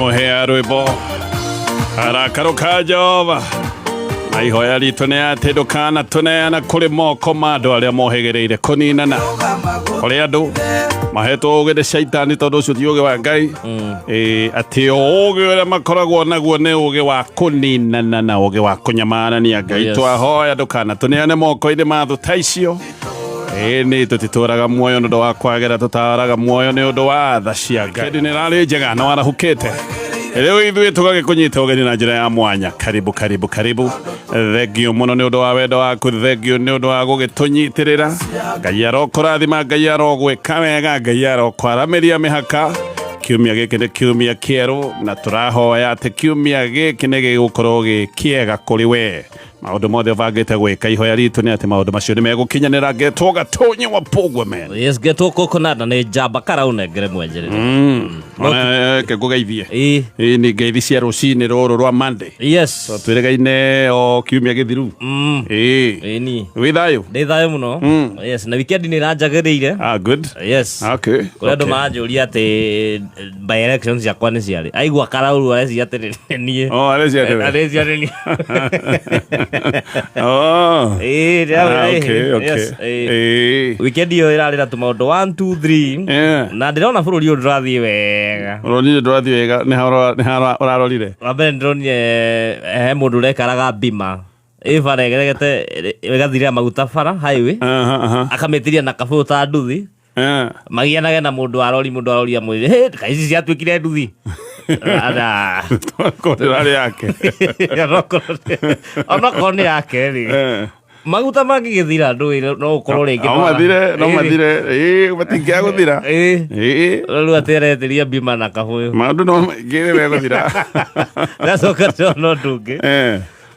Mũhea rwĩmbo arakaruka Jehova na ihoya ritũ nĩ atĩ ndũkanatũneana kũrĩ moko ma andũ arĩa mohĩgĩrĩire kũninana kũrĩ andũ mahetwo ũgĩ nĩ caitani tondũ ũcio ti ũgĩ wa Ngai. Ĩĩ, atĩ ũgĩ ũrĩa makoragwo naguo nĩ ũgĩ wa kũninana na ũgĩ wa kũnyamarania Ngai. Twahoya ndũkanatũneane moko-inĩ ma thũ ta icio. Ĩĩ nĩ tũtitũraga muoyo nĩ ũndũ wa kwagĩra, tũtaraga muoyo nĩ ũndũ wa tha cia Ngai. Nĩ rarĩ njega na warahukĩte. Rĩu ithuĩ tũgagĩkũnyita ũgeni na njĩra ya mwanya. Karibu, karibu, karibu. Thengio mũno nĩ ũndũ wa wendo waku, thengio nĩ ũndũ wa gũgĩtũnyitĩrĩra. Ngai arokũrathima, Ngai arogwĩka wega, Ngai arokwaramĩria mĩhaka. Kiumia gĩkĩ nĩ kiumia kĩerũ na tũrahoya atĩ kiumia gĩkĩ nĩ gĩgũkorwo gĩ kĩega kũrĩ we. Maũndũ mothe ũbangĩte gwĩka, ihoya ritũ nĩ atĩ maũndũ macio nĩ megũkinyanĩra. Ngetwo Gatonye wa Pogwe man. Yes, getwo coconut na nĩ njamba kara ũnengere mwenjerere. Ona ke ngũgeithie. Ĩĩ. Ĩĩ nĩ ngeithi cia rũcinĩ rũrũ rwa Monday. Yes. Twĩrĩgaine o kiumia gĩthiru. Ĩĩ. Ĩni. Wĩ thayũ? Ndĩ thayũ mũno. Yes, na weekend nĩ ĩranjagĩrĩire. Ah, good. Yes. Okay. Kũrĩ andũ maranjũria atĩ by elections ciakwa nĩ ciarĩ. Aigua karauru areciria atĩ nĩ niĩ. Oh, areciria nĩwe. Areciria nĩ niĩ. Oh. Ĩĩ, ndĩrawĩra, Ah, ĩĩ, okay. yes, ĩĩ. Ĩĩ. Weekend ĩyo ĩrarĩ na tũmaũndũ 1 2 3 Yeah. na ndĩrona bũrũri ũyũ ndũrathiĩ wega. Ũronire ndũrathiĩ wega, nĩ ha ũrarorire? Wa mbere ndĩronire he mũndũ ũrekaraga bima ĩ bara ĩgeregete ĩgathirĩra maguta bara highway Aha, aha. akamĩtiria na kabũyũ ta nduthi magianage na mũndũ wa rori, mũndũ wa rori amwĩre, "Hĩ, kaĩ ici ciatuĩkire nduthi?" Ana- Korwo ĩrarĩ yake. Onokorwo nĩ yake rĩ, maguta mangĩgĩthira ndũĩ no ũkorwo rĩngĩ No mathire, no mathire. Ĩĩ, matingĩaga gũthira. Ĩĩ. Ĩĩ. Rĩu atĩ aretĩria bima na kabũyũ. Maũndũ no maingĩ nĩ megũthira. Ndacoka ndĩrona ũndũ ũngĩ.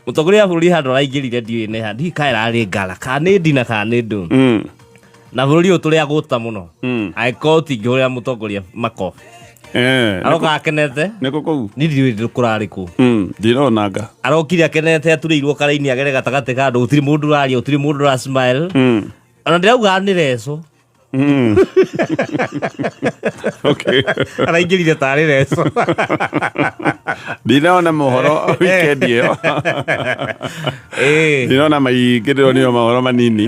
Mũtongoria wa bũrũri handũ araingĩrire ndiũĩ nĩ ha, ndiũĩ kana ĩrarĩ ngara kana nĩ ndina kana nĩ ndũ. Na bũrũri ũyũ tũrĩ agũta mũno. Angĩkorwo ũtingĩhũrĩra mũtongoria makobi. Aroka akenete. Nĩkũ kũu? Niĩ ndiũĩ kũrarĩ kũ. Ndironanga. Arokire akenete aturĩirwo karaini agere gatagatĩ ka andũ, gũtirĩ mũndũ ũraria, gũtirĩ mũndũ ũra smile. Ona ndĩrauga nĩ reco. Araingĩrire tarĩ reco. Ndinona mohoro weekend ĩyo. Ndinona maingĩ, ndĩronire mohoro manini.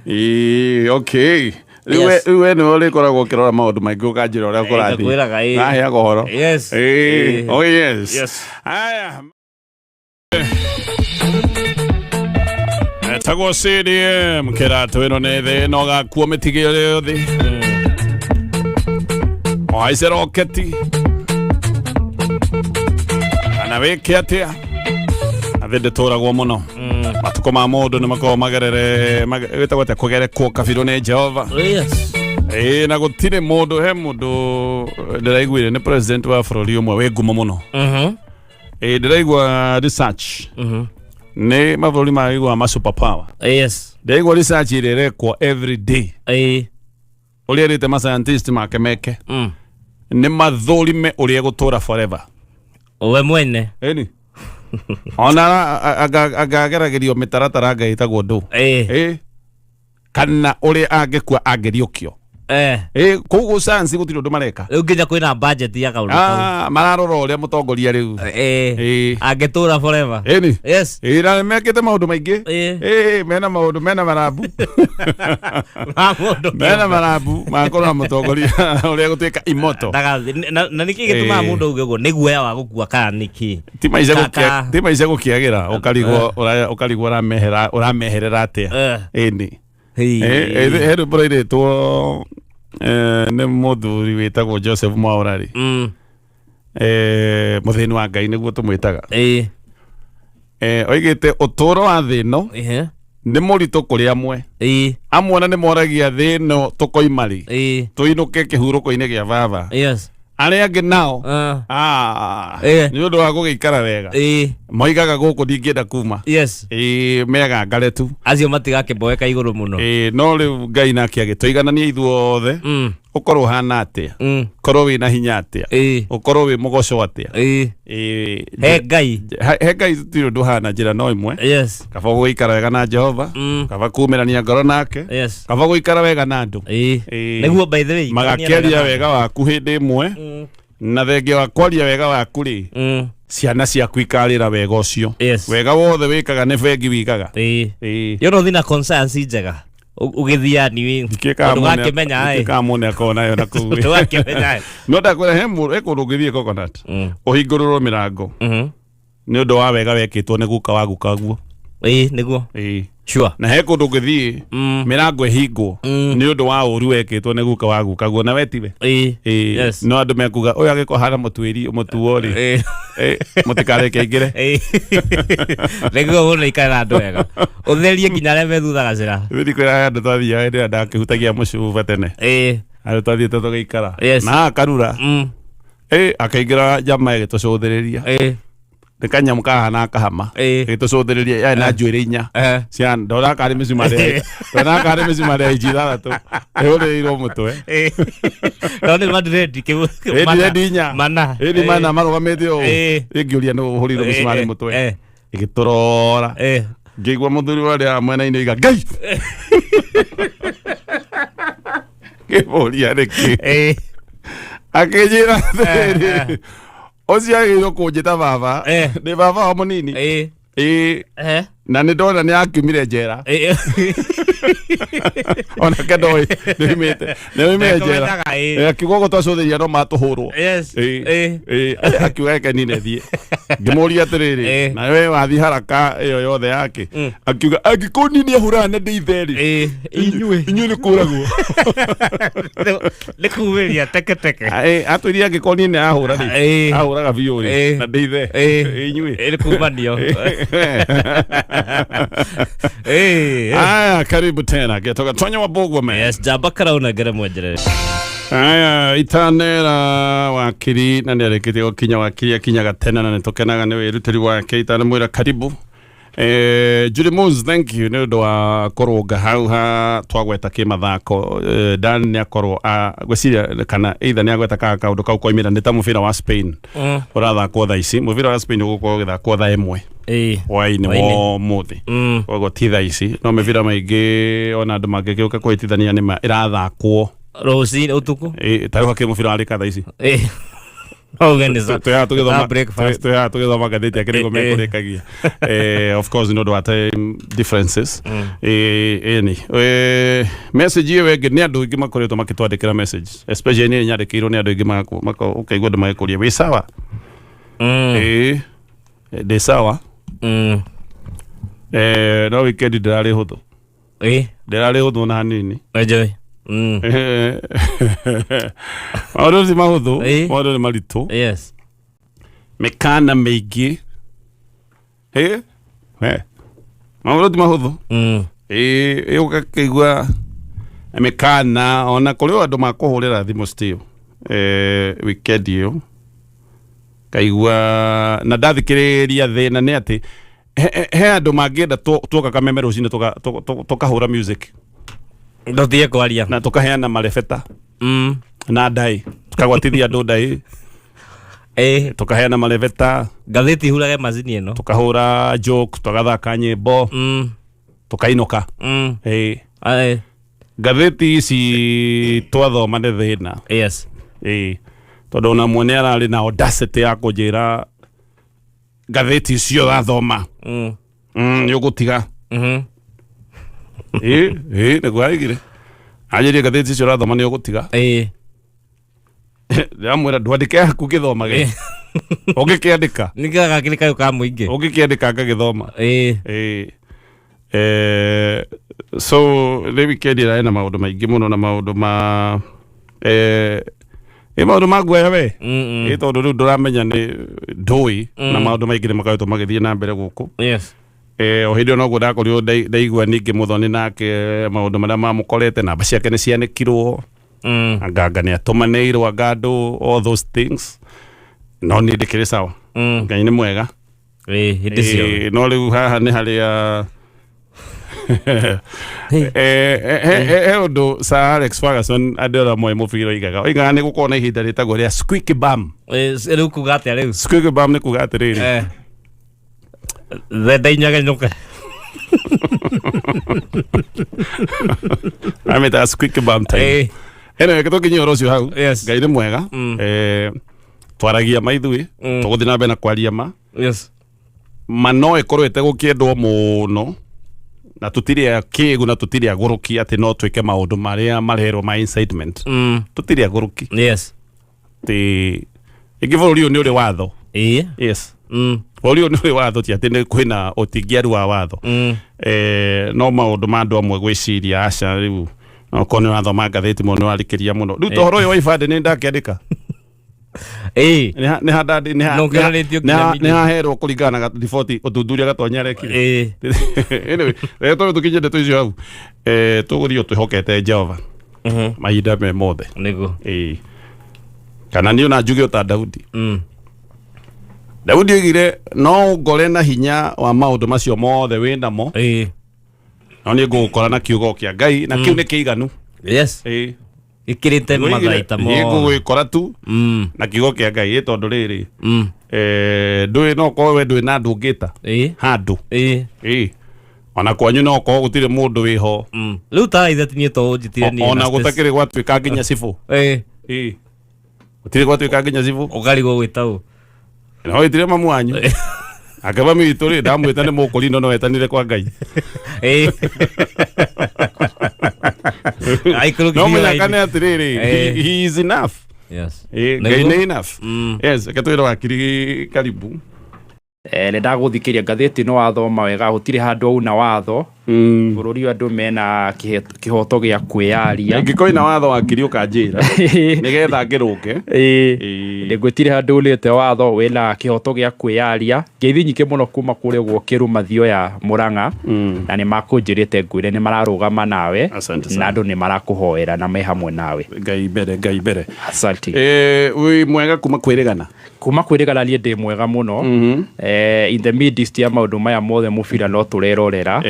Ĩĩ, okay. Rĩu rĩu we nĩwe ũrĩkoragwo ũkĩrora maũndũ maingĩ ũkanjĩra ũrĩa kũrathiĩ. Ngakwĩraga, ĩĩ. Naheaga ũhoro. Yes. Ĩĩ. Ĩĩ. Oh yes. Yes. Haya. Etagwo CDM kĩratũ ĩno nĩ thĩ ĩno gakuo mĩtige ĩrĩa thĩ ohaice roketi kana wĩke atĩa na thĩ ndĩtũragwo mũno. Matukũ ma mũndũ nĩ makoragwo magerere wĩtagwo atĩa, kũgerekwo kabirũ nĩ Jehova. Yes. Ĩĩ, na gũtirĩ mũndũ, he mũndũ ndĩraiguire nĩ president wa bũrũri ũmwe wĩ ngumo mũno. Ĩĩ, ndĩraigua research nĩ mabũrũri maraigua ma super power. Ndĩraigua research ĩrĩa ĩrekwo every day ũrĩa ĩrĩte ma scientist make meke nĩ mathũrime ũrĩa gũtũra forever. We mwene. Ĩni ona angageragĩrio mĩtaratara anga ĩtagwo ndũ. Ĩ, kana ũrĩa angĩkua angĩriũkio. Ĩ, kũu science gũtirĩ ũndũ mareka. Rĩu nginya kwĩna budget ya kaũndũ kau. Ah, mararora ũrĩa mũtongoria rĩu. Ĩ. Angĩtũra forever. Ĩni. Yes. Ĩ, na mekĩte maũndũ maingĩ. Ĩ. Ĩ, mena maũndũ, mena marabu. Ma mũndũ Mena kĩũmbe. marabu makũrora mũtongoria ũrĩa gũtuĩka imoto. Ndagathi- na nĩkĩ gĩtũmaga Ĩ. mũndũ auge ũguo? Nĩ guoya wa gũkua kana nĩkĩ? Ti maica Kaka. ti maica gũkĩagĩra, ũkarigwo ũkarigwo ũrameherera atĩa. Ĩni. Hei. He rwĩmbo rwairĩtwo nĩ mũthuri wĩtagwo Joseph Mwaũrari. Mũthĩni wa Ngai nĩguo tũmwĩtaga. Oigĩte ũtũũro wa thĩ ĩno nĩ mũritũ kũrĩ amwe. Amwe ona nĩ moragia thĩ ĩno tũkoima rĩ, tũinũke kĩhurũko-inĩ gĩa baba. Arĩa angĩ nao, ah, nĩ ũndũ wa gũgĩikara wega, moigaga gũkũ ndingĩenda kuma. Ĩĩ, megangare tu. Acio matigakĩmboeka igũrũ mũno. Ĩĩ, no rĩu Ngai nake agĩtũiganania ithuothe. Ũkorwo ũhana atĩa, korwo wĩna hinya atĩa, ũkorwo wĩ mũgoco atĩa. Ĩĩ, He Ngai. He Ngai tũtirĩ ũndũ ũhana, njĩra no ĩmwe. Kaba gũikara wega na Jehova, kaba kumĩrania ngoro nake, kaba gũikara wega na andũ. Ĩĩ. Ĩĩ. Nĩguo, by the way. Magakĩaria wega waku hĩndĩ ĩmwe. Na thengia wa kwaria wega waku rĩ, ciana ciaku ikarĩra wega ũcio. Yes. Wega wothe wĩkaga nĩ bengi wigaga. Ĩĩ. Ĩĩ. Yo no thina conscience njega ũgĩthiani ndũgakĩmenya ĩ. Ndikĩkaga mũndũ akorwo nayo na kũu. Ndũgakĩmenya ĩ. No ndakwĩra he mũndũ, he kũndũ ũngĩthiĩ Coconut, ũhingũrĩrwo mĩrango nĩ ũndũ wa wega wekĩtwo nĩ guka wa guka guo. Ĩĩ, nĩguo. Ĩĩ. Sure. Na he kũndũ ũngĩthiĩ mĩrango ĩhingwo nĩ ũndũ wa ũru wekĩtwo nĩ guka wa guka guo, na we tiwe. Ĩĩ. Ĩĩ. Yes. No andũ mekuga ũyũ angĩkorwo hana mũtuĩri mũtuo rĩ, Ĩĩ. ĩ, mũtikareke aingĩre. Ĩĩ. Nĩguo mũndũ aikare na andũ wega, ũtherie nginya arĩa me thutha gacĩra. Rĩu kwĩra andũ twathiaga hĩndĩ ĩrĩa ndakĩhutagia mũcuba tene, Ĩĩ. andũ twathiĩte tũgĩikara Yes. na akarura, ĩ, akaingĩra njama ĩgĩtũcũthĩrĩria. Ĩĩ. Nĩ kanyamũ kahana kahama. Ĩĩ. Ĩgĩtũcũthĩrĩria, yarĩ na njuĩrĩ inya. Ciana ndona karĩ mĩcumarĩ, ndona karĩ mĩcumarĩ ya inji ithathatũ ĩhũrĩirwo mũtwe. Ĩĩ. No nĩ madredi. Ĩĩ, dread inya. Mana. Ĩĩ, nĩ mana marũgamĩte ũũ. Ĩĩ. Ĩngĩũria nũ ũhũrĩirwo mĩcumarĩ mũtwe. Ĩĩ. Ĩgĩtũrora. Ĩĩ. Ngĩigua mũthuri warĩa mwena-inĩ oiga ngai, ngĩmũria nĩkĩ. Ĩĩ. Akĩnjĩra atĩrĩrĩ, ũcio agĩrĩirwo kũnjĩta baba. Nĩ baba wa mũnini. Ĩĩ. Ĩĩ. Na nĩ ndona nĩ akiumire njera. Ĩĩ. Onake ndoĩ nĩoimĩte, nĩoimire njera. Ndekũmenyaga, ĩĩ. Ĩ, akiuga ũguo twacũthĩria no matũhũrwo. Yes. Ĩĩ. Ĩĩ. Ĩĩ, akiuga reke nine thiĩ. Ngĩmũria atĩrĩrĩ, na we wathiĩ haraka ĩyo yothe yake? Akiuga angĩkorwo niĩ nĩahũraga na ndĩ itherĩ, Ĩĩ. Inyuĩ inyuĩ nĩ kũragwo. Nĩ kumĩria teke teke. Ĩ, atwĩrire angĩkorwo niĩ nĩahũra rĩ, Ĩĩ. ahũraga biũ rĩ, Ĩĩ. na ndĩ ithe. Ĩĩ. Inyuĩ. Ĩĩ, nĩ kumanio. Ĩĩ. Aya, karibu tena getoka Tonya wa Bogwa man. Yes, njamba karauna ngere mwenjerere. Aya, itanera wakiri na nĩarĩkĩtie gũkinya. Wakiri akinyaga tene na nĩtũkenaga nĩ wĩrutĩri wake. Itanamwĩra karibu. Julie Moons, thank you nĩ ũndũ wa kũrũnga hau ha twagweta kĩmathako. Dan nĩ akorwo ngwĩciria kana either nĩ agweta ka kaũndũ kau koimĩra nĩ ta mũbira wa Spain ũrathakwo thaa ici. Mũbira wa Spain ũgũkorwo ũgĩthakwo thaa 1 Ĩĩ. hwaĩ-inĩ Hwaĩ-inĩ. wa ũmũthĩ. Koguo ti thaa ici, no mĩbira maingĩ ona andũ mangĩgĩũka kũhĩtithania nĩ ma ĩrathakwo. Rũcinĩ ũtukũ. Ĩ, ta rĩu hakĩrĩ mũbira warĩka thaa ici. Ĩĩ. No uge nĩ Twĩhaga tũgĩthoma sa breakfast. twĩhaga tũgĩthoma ngathĩti akĩrĩ Ĩĩ. mekũrĩkagia. Of course nĩ ũndũ wa time differences. Ĩni message ĩyo ĩngĩ nĩ andũ aingĩ makoretwo makĩtwandĩkĩra message, especially niĩ nyandĩkĩirwo nĩ andũ aingĩ ũkaigua andũ magĩkũria wĩ sawa. Ĩĩ, ndĩ sawa. No weekend ndĩrarĩ hũthũ. Ĩĩ. Ndĩrarĩ hũthũ na hanini. Enjoy. Maũndũ ti mahũthũ. Ĩĩ. Maũndũ nĩ maritũ. Yes. Mĩkana mĩingĩ. Ĩ, we, maũndũ ti mahũthũ. Ĩ, ĩ, ũgakĩigua mĩkana ona kũrĩ o andũ makũhũrĩra thimũ still weekend ĩyo kaigua na ndathikĩrĩria thĩna nĩ atĩ he andũ mangĩenda tuoka kameme rũcinĩ tũkahũra music. Ndũtige kwaria. Na tũkaheana marebeta na ndai, tũkagwatithia andũ ndai. Ĩĩ. Tũkaheana marebeta. Ngathĩti ihurage macini ĩno. Tũkahũra joke, tũgathaka nyĩmbo, tũkainũka. Ĩĩ. Ĩĩ. Ngathĩti ici twathoma nĩ thĩna. Yes. Ĩĩ, tondũ ona mwene ararĩ na audacity ya kũnjĩra ngathĩti icio ũrathoma nĩ ũgũtiga. Ĩĩ, ĩĩ, nĩguo aigire, anjĩrie ngathĩti icio ũrathoma nĩ ũgũtiga. Ĩĩ. Ndĩramwĩra ndwandĩke yaku ngĩthomage, ũngĩkĩandĩka. Nĩkĩo gakĩrĩ kayũ ka mũingĩ. Ũngĩkĩandĩka ngagĩthoma. Ĩĩ. Ĩĩ. So rĩ weekend ĩrarĩ na maũndũ maingĩ mũno na maũndũ ma ĩ maũndũ ma guoya we. Ĩ, tondũ rĩu ndũramenya nĩ ndũĩ na maũndũ maingĩ nĩ makoretwo magĩthiĩ na mbere gũkũ. Yes. O hĩndĩ ĩyo noguo ndakorirwo ndaigua ningĩ Mũthoni nake maũndũ marĩa mamũkorete, namba ciake nĩ cianĩkirwo. Anganga nĩ atũmanĩirwo, anga andũ, all those things, no niĩ ndĩkĩrĩ sawa. Ngai nĩ mwega. Ĩĩ, hĩndĩ ciothe. Ĩ, no rĩu haha nĩ harĩa he ũndũ Sir Alex Ferguson, andũ arĩa moĩ mũbira, oigaga nĩ gũkorwo na ihinda rĩtagwo rĩa squeaky bum. Ĩĩ, rĩu kuga atĩa rĩu? Squeaky bum nĩ kuga atĩrĩrĩ, Thenda inyagenyũke. Amĩtaga squeaky bum time. Ĩĩ. Anyway, tũkinye ũhoro ũcio hau. Yes. Ngai nĩ mwega. Twaragia ma ithuĩ, tũgũthiĩ na mbere na kwaria ma. Yes. Ma no ĩkorwo ĩtegũkĩendwo mũno na tũtirĩ akĩgu na tũtirĩ agũrũki atĩ no twĩke maũndũ marĩa marerwo ma incitement. Tũtirĩ agũrũki. Yes. Atĩ ĩngĩ bũrũri ũyũ nĩ ũrĩ watho. Ĩĩ. Yes. Bũrũri ũyũ nĩ ũrĩ watho, ti atĩ nĩ kwĩna ũtingiaru wa watho. No maũndũ ma andũ amwe gwĩciria aca rĩu okorwo nĩ ũrathoma ngathĩti mũno nĩ ũrarikĩria mũno. Rĩu ta ũhoro ũyũ wa ibandĩ nĩ ndakĩandĩka. Ĩĩ. Nĩ ha nĩ ha No ũkĩonanĩtio nginya nĩ haherwo kũringana na riboti ũthuthuria Gatonya arekire. Ĩĩ. Anyway, reke tondũ tũkinyie ndeto icio hau, tũgũthiĩ o twĩhokete Jehova mahinda me mothe. Nĩguo. Ĩĩ. Kana niĩ ona njuge o ta Daudi. Daudi oigire no ngore na hinya wa maũndũ macio mothe wĩ namo, Ĩĩ. no niĩ ngũgũkora na kiugo kĩa Ngai na kĩu nĩ kĩiganu. Yes. Ĩĩ. Gĩkĩrĩte Oigire, mathaita niĩ mothe. ngũgwĩkora tu na kiugo kĩa Ngai ĩ tondũ rĩrĩ, ndũĩ no ũkorwo we ndũĩ na andũ ũngĩta Ĩĩ. handũ. Ĩĩ. Ĩĩ. Ona kwanyu no ũkorwo gũtirĩ mũndũ wĩho. Rĩu ta ithe niĩ to ũnjĩtire niĩ Ona na stress. gũtakĩrĩ gwatuĩka nginya cibũ. Ĩĩ. Ĩĩ. Gũtirĩ gwatuĩka nginya cibũ. Ũkarigwo gwĩta ũ. No wĩtire mamu wanyu. Ake mami witũ rĩ ndamwĩta nĩ mũkũrino no etanire kwa Ngai. Ĩĩ. Aikũrũkithio No raini. menyakane atĩrĩrĩ, he is enough. Yes. Ĩĩ, Ngai Nĩguo. nĩ enough. Yes, reke twĩre wakiri karibu. Nĩ ndagũthikĩria ngathĩti no wathoma wega gũtirĩ handũ auna watho bũrũri ũyũ andũ mena kĩhoto gĩa kwĩyaria. Angĩkorwo ina watho wakiri ũkanjĩra nĩgetha ngĩrũnge. Ĩĩ. Ĩĩ. Nĩ handũ unĩte watho wĩna kĩhoto gĩa kwĩyaria. Ngeithi nyingĩ mũno kuma kũrĩa ũguo Kĩrũmathio ya Mũrang'a, na nĩ makũnjĩrĩte ngwĩre nĩ mararũgama nawe. Asante Na sana. andũ nĩ marakũhoera na me hamwe nawe. Ngai mbere, Ngai mbere. Asante. Wĩ mwega kuma kwĩrĩgana? Kuma kwĩrĩgana niĩ ndĩ mwega mũno. In the midst ya maũndũ maya mothe mũbira no tũrerorera.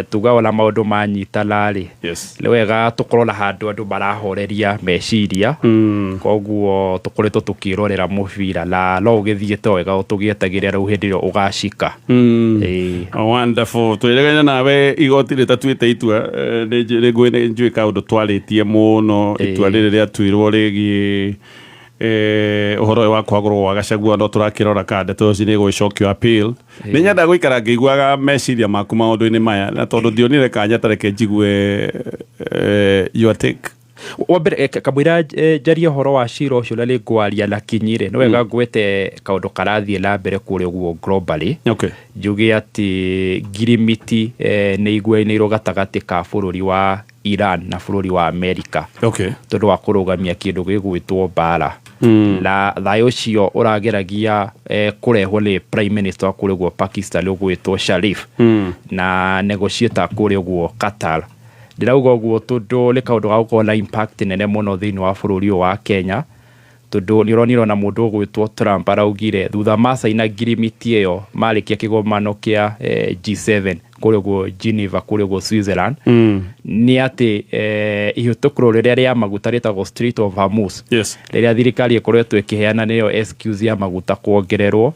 Tuga ona maũndũ manyitana rĩ, Yes. nĩ wega tũkorwo na handũ andũ marahoreria meciria, koguo tũkoretwo tũkĩrorera mũbira na no ũgĩthiĩte wega tũgĩetagĩrĩra rĩu hĩndĩ ĩrĩa ũgacika. Ĩĩ. Wonderful. Twĩrĩgane nawe igoti rĩtatuĩte itua, nĩ njũĩ kaũndũ twarĩtie mũno itua rĩrĩ rĩatuirwo rĩgiĩ ũhoro ũyũ wa kwagũrwo gwa Gachagua, no tũrakĩrora kana ndeto ici nĩ gũgĩcokio appeal. Nĩ nyendaga gũikara ngĩiguaga meciria maku maũndũ-inĩ maya, na tondũ ndionire kanya ta reke njigue your take. Wa mbere, kamũira njarie ũhoro wa cira ũcio na nĩ ngwaria na kinyi rĩ, nĩ wega ngwete kaũndũ karathiĩ na mbere kũrĩa ũguo globally. Njuge atĩ ngirimiti nĩ iguanĩirwo gatagatĩ ka bũrũri wa Iran na bũrũri wa America tondũ wa kũrũgamia kĩndũ gĩgwĩtwo mbara, na thayũ ũcio ũrageragia kũrehwo nĩ prime minister wa kũrĩa ũguo Pakistan ũgwĩtwo Sharif na negotiator kũrĩa ũguo Qatar. Ndĩrauga ũguo tondũ nĩ kaũndũ ga gũkorwo na impact nene mũno thĩinĩ wa bũrũri ũyũ wa Kenya, tondũ nĩ ũronire ona mũndũ ũgwĩtwo Trump araugire thutha macaina ngirimiti ĩyo marĩkia kĩgomano kĩa G7 kũrĩa ũguo Geneva, kũrĩa ũguo Switzerland, nĩ atĩ ihĩtũkĩro rĩrĩa rĩa maguta rĩtagwo Strait of Hormuz, rĩrĩa thirikari ĩkoretwo ĩkĩheana nĩyo excuse ya maguta kuongererwo,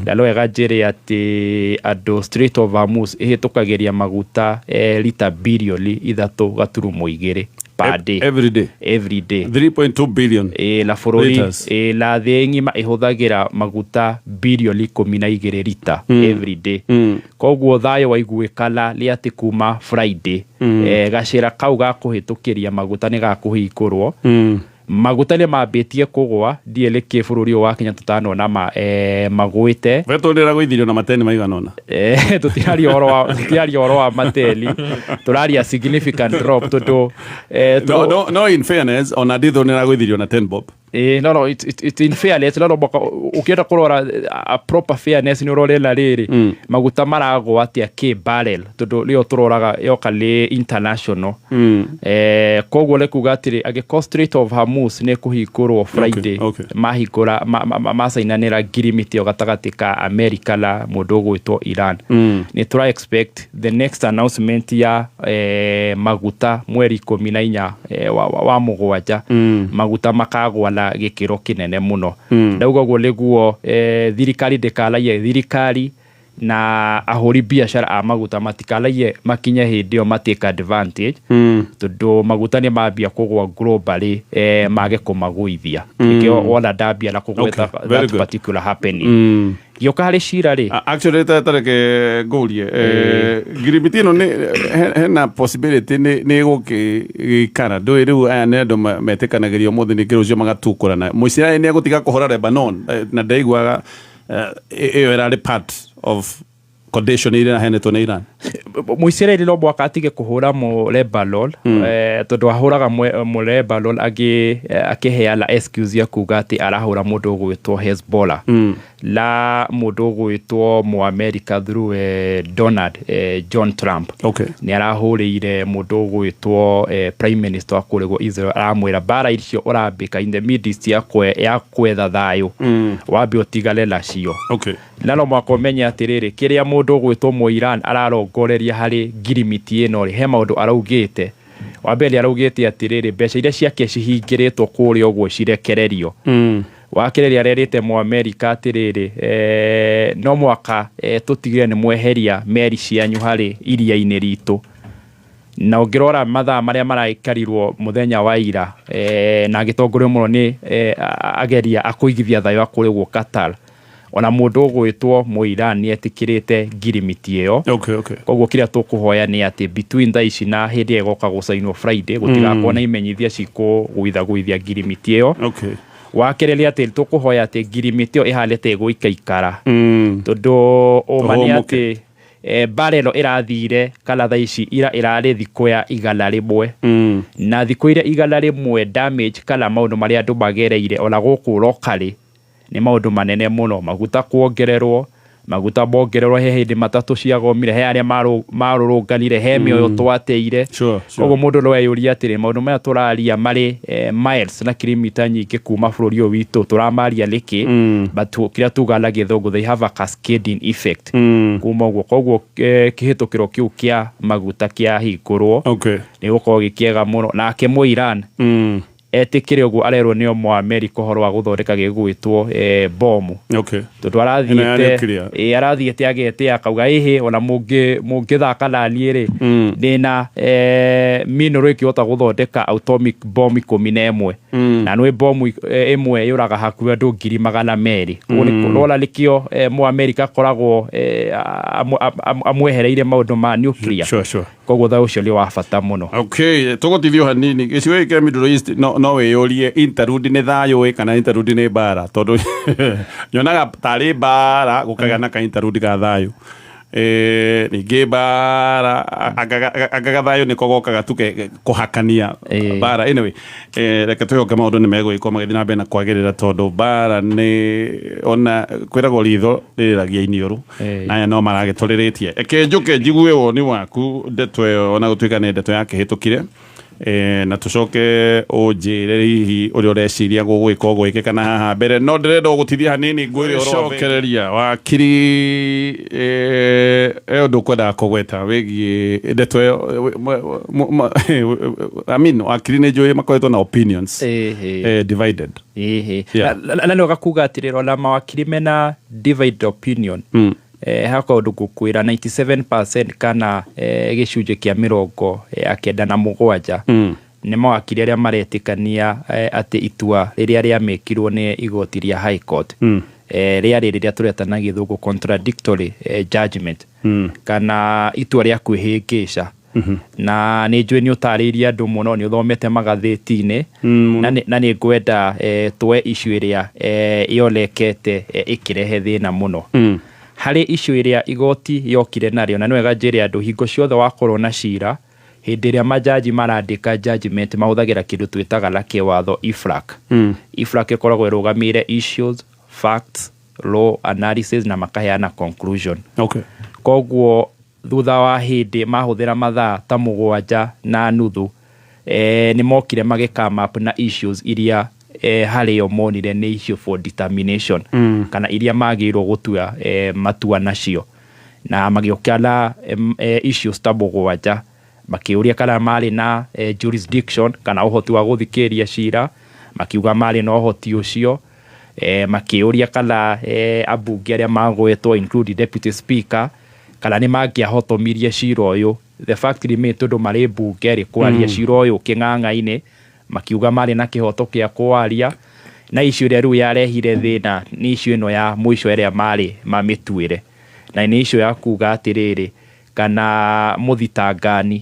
na no wega njĩre atĩ andũ Strait of Hormuz ĩhĩtũkagĩria maguta lita 3.2 birioni per day. Every day. Every day. 3.2 billion Ĩ, na bũrũri liters. Ĩ, na thĩ ng'ima ĩhũthagĩra maguta 12 birioni lita every day. Koguo thayũ waiguĩkana nĩ atĩ kuma Friday, gacĩra kau ga kũhĩtũkĩria maguta nĩ gakũhingũrwo. Maguta nĩ mambĩtie kũgwa, ndiĩ nĩkĩ bũrũri ũyũ wa Kenya tũtanona magwĩte. Betũ rĩragũithirio na mateni maigana ũna. Tũtiraria ũhoro wa mateni, tũraria significant drop tondũ No, no, no, in fairness, ona ndithũ nĩragũithirio na 10 bob. No, it's in fairness, no mwaka ũkĩenda kũrora a proper fairness nĩ ũrore na rĩrĩ maguta maragwa atĩa kĩ barrel, tondũ nĩyo tũroraga yoka nĩ international. Koguo nĩ kuga atĩrĩ, angĩkorwo Strait of Hormuz nĩ kũhingũrwo Friday, mahingũra macainanĩra ngirimiti ĩyo gatagatĩ ka America na mũndũ ũgwĩtwo Iran, nĩ tũra expect the next announcement ya maguta mweri 14 wa mũgwanja, maguta makagwa na gĩkĩro kĩnene mũno. Ndauga ũguo nĩguo thirikari ndĩkaraie thirikari Na ahũri biacara a maguta matikaraiye makinye hĩndĩ ĩyo matake advantage, tondũ maguta nĩ mambia kũgwa globally, mage kũmagũithia. Nĩkĩo wona ndambia na kũgweta Very that good. particular happening. Gĩũka harĩ cira rĩ, Actually, tareke ngũrie, ngirimiti ĩno nĩ hena possibility nĩ ĩgũgĩikara? Ndũĩ rĩu aya nĩ andũ metĩkanagĩria ũmũthĩ, ningĩ rũciũ magatukũrana. Mũisiraeli nĩ egũtiga kũhũra Lebanon? Na ndaiguaga ĩyo ĩrarĩ part of condition iria ĩraheanĩtwo nĩ Iran. Mũisiraeli no mwaka atige kũhũra mũ Lebanon, tondũ ahũraga mũ Lebanon akĩheana excuse ya kuga atĩ arahũra mũndũ ũgwĩtwo Hezbollah, la mũndũ ũgwĩtwo mũAmerika through Donald John Trump nĩ arahũrĩire mũndũ ũgwĩtwo prime minister wa kũrĩa Israel, aramwĩra mbara icio ũrambĩka in the midst ya kwetha thayũ, wambe ũtigane nacio. Na no mwaka ũmenye atĩrĩrĩ, kĩrĩa mũndũ ũgwĩtwo mũiran ararongoreria harĩ ngirimiti ĩno rĩ, he maũndũ araugĩte. Wa mbere, araugĩte atĩrĩrĩ, mbeca iria ciake cihingĩrĩtwo kũrĩa ũguo cirekererio. Wa kerĩ, arerĩte mũamerika atĩrĩrĩ, no mwaka tũtigĩre nĩ mweheria meri cianyu harĩ iria-inĩ ritũ. Na ũngĩrora mathaa marĩa maraikarirwo mũthenya wa ira, na agĩtongorio mũno nĩ ageria akũigithia thayũ akũrĩa ũguo Qatar, ona mũndũ ũgwĩtwo mũiran nĩ etĩkĩrĩte ngirimiti ĩyo. Koguo kĩrĩa tũkũhoya nĩ atĩ between thaa ici na hĩndĩ ĩrĩa ĩgoka gũcainwo Friday, gũtigakorwo na imenyithia cikũgũithagũithia ngirimiti ĩyo. Wa kerĩ nĩ atĩ tũkũhoya atĩ ngirimiti ĩyo ĩhane ta ĩgũikaikara, tondũ ũma nĩ Ũhũmũke. atĩ mbara ĩno ĩrathire kana thaa ici ira ĩrarĩ thikũ ya 100, na thikũ iria 100, damage kana maũndũ marĩa andũ magereire ona gũkũ locally nĩ maũndũ manene mũno. Maguta kuongererwo, maguta mongererwo, he hĩndĩ matatũ ciagomire, he arĩa marũrũnganire, he mĩoyo twateire. Koguo mũndũ no eyũrie atĩrĩ, maũndũ maya tũraria marĩ miles na kilomita nyingĩ kuma bũrũri ũyũ witũ, tũramaria nĩkĩ? But kĩrĩa tugaga na gĩthũngũ, they have a cascading effect kuma ũguo. Koguo kĩhĩtũkĩro kĩu kĩa maguta kĩahingũrwo, nĩ gũkorwo gĩkĩega mũno. Nake mũiran etĩkĩre ũguo arerwo nĩ mũamerika ũhoro wa gũthondeka gĩgwĩtwo bomu, tondũ Ĩno ya arathiĩte nuclear. Ĩ, arathiĩte agete akauga ĩhĩ, ona mũngĩthaka naniĩ rĩ, ndĩna mineral ĩngĩhota gũthondeka atomic bomb 11. Na nĩ bomu ĩmwe yũraga hakuhĩ andũ 200,000. Koguo nĩrona nĩkĩo mũamerika akoragwo amwehereire maũndũ ma nuclear. Koguo tha ũcio nĩ wa bata mũno. Okay, tũgũtithio hanini gĩcigo gĩkĩ kĩa Middle East. No wĩyũrie, interlude nĩ thayũ ĩ kana interlude nĩ mbara? Tondũ nyonaga tarĩ mbara gũkagĩa na ka interlude ga thayũ. Ningĩ mbara angaga thayũ nĩko gokaga tu kũhakania mbara. Anyway, reke twĩhoke maũndũ nĩ megũgĩkorwo magĩthiĩ na mbere na kwagĩrĩra, tondũ mbara nĩ ona kwĩragwo ritho rĩrĩragia iniũrũ, na aya no maragĩtũrĩrĩtie. Reke njũke njigue woni waku ndeto ĩyo, ona gũtuĩka nĩ ndeto yakĩhĩtũkire, na tũcoke ũnjĩre hihi ũrĩa ũreciria gũgwĩka ũgwĩkĩka na haha mbere. No ndĩrenda ũgũtithia hanini ngwĩre ũhoro wa cokereria wakiri. Ũndũ ũkwendaga kũgweta wĩgiĩ ndeto ĩyo? I mean, wakiri nĩ njũĩ makoretwo na opinions divided. Ĩhĩ. Na nĩ kuga atĩrĩrĩ, ona mawakiri mena divided opinion, hakwa ũndũ ngũkwĩra, 97% kana gĩcunjĩ kĩa 97 nĩ mawakiri arĩa maretĩkania atĩ itua rĩrĩa rĩamĩkirwo nĩ igoti rĩa High Court rĩarĩ rĩrĩa tũreta na gĩthũngũ contradictory judgment, kana itua rĩa kwĩhĩngĩca. Na nĩ njũĩ nĩ ũtarĩirie andũ mũno, nĩ ũthomete magathĩti-inĩ, na nĩ ngwenda tuoe issue ĩrĩa yonekete ĩkĩrehe thĩna mũno. Harĩ issue ĩrĩa igoti yokire narĩo, na nĩ wega njĩre andũ, hingo ciothe wakorwo na cira, hĩndĩ ĩrĩa majaji marandĩka judgment, mahũthagĩra kĩndũ twĩtaga na kĩwatho IFRAC. IFRAC ĩkoragwo ĩrũgamĩrĩire issues, facts, law analysis na makaheana conclusion. Koguo thutha wa hĩndĩ mahũthĩra mathaa ta 7.5, nĩ mokire magĩ come up na issues iria harĩo monire nĩ issue for determination, kana iria magĩrĩirwo gũtua matua nacio, na magĩũka na issues ta 7, makĩũria kana marĩ na jurisdiction kana ũhoti wa gũthikĩrĩria cira. Makiuga marĩ na ũhoti ũcio. Makĩũria kana ambunge arĩa magwetwo, include deputy speaker, kana nĩ mangĩahotomirie cira ũyũ. The fact remain, tondũ marĩ mbunge rĩ, kwaria cira ũyũ kĩng'ang'a-inĩ, makiuga marĩ na kĩhoto kĩa kwaria. Na issue ĩrĩa rĩu yarehire thĩna nĩ issue ĩno ya mũico ĩrĩa marĩ mamĩtuĩre, na nĩ issue ya kuga atĩrĩrĩ, kana mũthitangani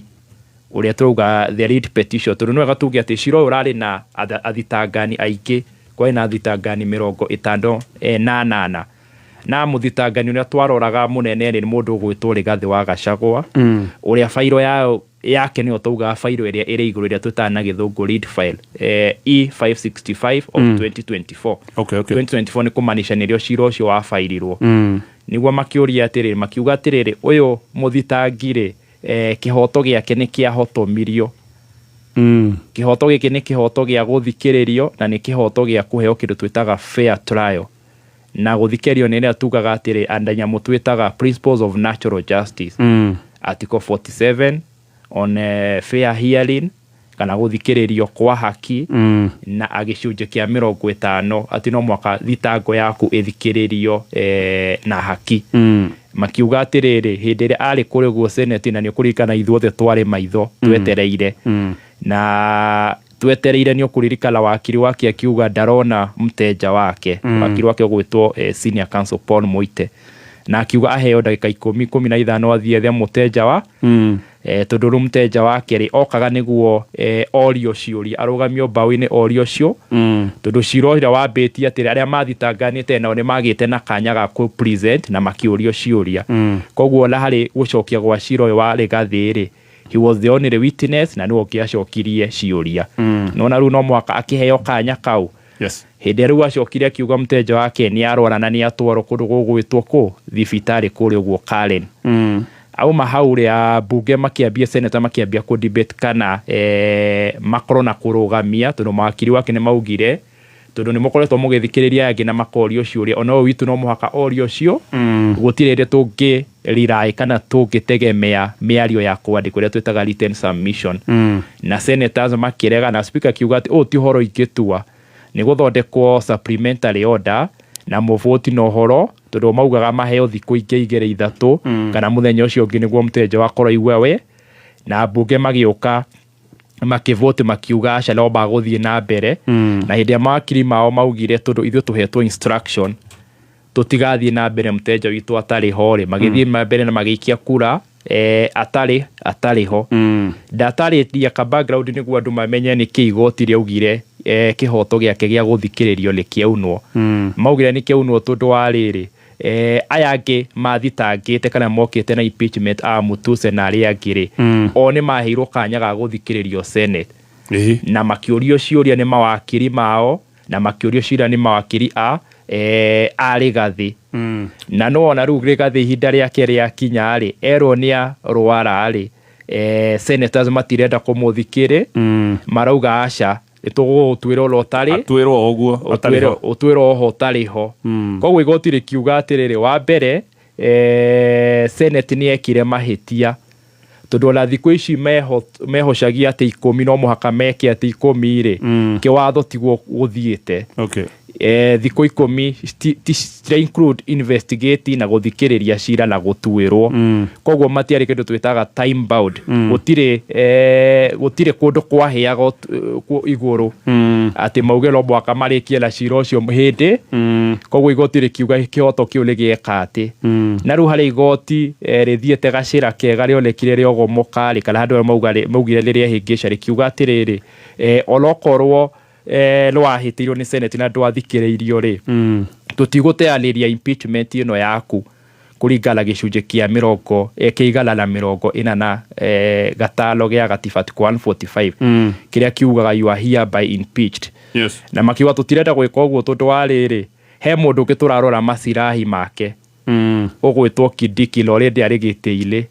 ũrĩa tũrauga the lead petition, tondũ nĩ wega tuge atĩ cira ũyũ ũrarĩ na athitangani aingĩ, kwarĩ na athitangani 58, na mũthitangani ũrĩa twaroraga mũnene rĩ, nĩ mũndũ ũgwĩtwo Rigathĩ wa Gachagua, ũrĩa bairo yao yake nĩyo taugaga bairo ĩrĩa ĩrĩ igũrũ, ĩrĩa twĩtaga na gĩthũngũ lead file, E565 of 2024. 2024 nĩ kũmanisha nĩrĩo cira ũcio wabairirwo. Nĩguo makĩũria atĩrĩrĩ, makiuga atĩrĩrĩ, ũyũ mũthitangi rĩ, kĩhoto gĩake nĩ kĩahotomirio. Kĩhoto gĩkĩ nĩ kĩhoto gĩa gũthikĩrĩrio na nĩ kĩhoto gĩa kũheo kĩndũ twĩtaga fair trial. Na gũthikĩrĩrio nĩ ĩrĩa tugaga atĩrĩ anda nyamũ twĩtaga principles of natural justice, article 47 on fair hearing, kana gũthikĩrĩrio kwa haki, na agĩcunjĩ kĩa 50 atĩ no mwaka thitango yaku ĩthikĩrĩrio na haki. Makiuga atĩrĩrĩ, hĩndĩ ĩrĩa arĩ kũrĩ guo senate, na nĩ ũkũririkana ithuothe twarĩ maitho twetereire, na twetereire, nĩ ũkũririkana wakiri wake akiuga ndarona mteja wake. Wakiri wake ũgwĩtwo senior counsel Paul Muite, na akiuga aheo ndagĩka 10, 15 athiĩ ethe mũteja wa tondũ rĩu mũteja wake rĩ, okaga nĩguo orio ciũria, arũgamio mbaũ-inĩ orio cio, tondũ cira ũrĩa wambĩtie atĩrĩ, arĩa mathitanganĩte nao nĩ magĩte na kanya ga kũ present na makĩũrio ciũria. Koguo na harĩ gũcokia gwa cira ũyũ wa Rigathĩ rĩ, he was the only witness na nĩwe ũngĩacokirie ciũria. Nona rĩu no mũhaka akĩheo kanya kau. Hĩndĩ ĩrĩa rĩu acokire akiuga mũteja wake nĩ arwara na nĩ atwarwo kũndũ gũgwĩtwo kũ thibitarĩ kũrĩa ũguo Karen. Auma hau rĩ, mbunge makĩambia, senator makĩambia kũ debate kana makorwo na kũrũgamia, tondũ mawakiri wake nĩ maugire tondũ nĩ mũkoretwo mũgĩthikĩrĩria angĩ na makorio ciũria, ona ũyũ witũ no mũhaka orio cio. Gũtirĩ hĩndĩ tũngĩ rely kana tũngĩtegemea mĩario ya kwandĩkwo ĩrĩa twĩtaga written submission. Na senators makĩrega, na speaker akiuga atĩ ũyũ ti ũhoro ingĩtua, nĩ gũthondekwo supplementary order na mũbũti na ũhoro, tondũ maugaga maheo thikũ ingĩ 2, 3 kana mũthenya ũcio ũngĩ nĩguo mũteja wakorwo aigue we. Na mbunge magĩũka makĩvote, makiuga aca, no magũthiĩ na mbere. Na hĩndĩ ĩrĩa mawakiri mao maugire tondũ ithuĩ tũhetwo instruction tũtigathiĩ na mbere mũteja witũ atarĩ ho rĩ, magĩthiĩ na mbere na magĩikia kura atarĩ ho. Ndatarĩria ka background nĩguo andũ mamenye nĩkĩ igoti rĩaugire kĩhoto gĩake gĩa gũthikĩrĩrio nĩ kĩaunwo. Maugire nĩ kĩaunwo tondũ wa rĩrĩ, aya angĩ mathitangĩte kana mokĩte na impeachment a Mutuse na arĩa angĩ rĩ, o nĩ maheirwo kanya ga gũthikĩrĩrio Senate na makĩũrio ciũria nĩ mawakiri mao, na makĩũrio ciũria nĩ mawakiri a Rigathĩ. Na no ona rĩu Rigathĩ ihinda rĩake rĩakinya rĩ, erwo nĩ arwara rĩ, senators matirenda kũmũthikĩrĩ. Marauga aca, nĩtũgũgũtuĩra ũrĩa ũtarĩ. Atuĩrwo ũguo atarĩ ho. Ũtuĩrwo oho ũtarĩ ho. Koguo igoti rĩkiuga atĩrĩrĩ, wa mbere, senate nĩ yekire mahĩtia, tondũ ona thikũ ici mehocagia atĩ 10 no mũhaka meke atĩ 10 rĩ, kĩwatho tiguo gũthiĩte. Thikũ 10 citira include investigate na gũthikĩrĩria cira na gũtuĩrwo. Koguo matiarĩ kĩndũ twĩtaga time bound. Gũtirĩ kũndũ kwahĩaga igũrũ atĩ mauge no mũhaka marĩkie na cira ũcio hĩndĩ. Koguo igoti rĩkiuga kĩhoto kĩu nĩ gĩeka atĩ. Na rĩu harĩ igoti rĩthiĩte gacĩra kega rĩonekire rĩogomoka rĩ, kana handũ harĩa maugire rĩrĩehĩngĩca, rĩkiuga atĩrĩrĩ, onokorwo nĩwahĩtĩirio nĩ senate na ndwathikĩrĩirio rĩ, tũtigũteanĩria impeachment ĩno yaku kũringana na gĩcunjĩ kĩa mĩrongo kĩa 145 gĩa gatiba, article 145, kĩrĩa kiugaga you are hereby impeached. Na makiuga tũtirenda gwĩka ũguo tondũ wa rĩrĩ, he mũndũ ũngĩ tũrarora macirahi make ũgwĩtwo Kindiki na already arĩ gĩtĩ-inĩ,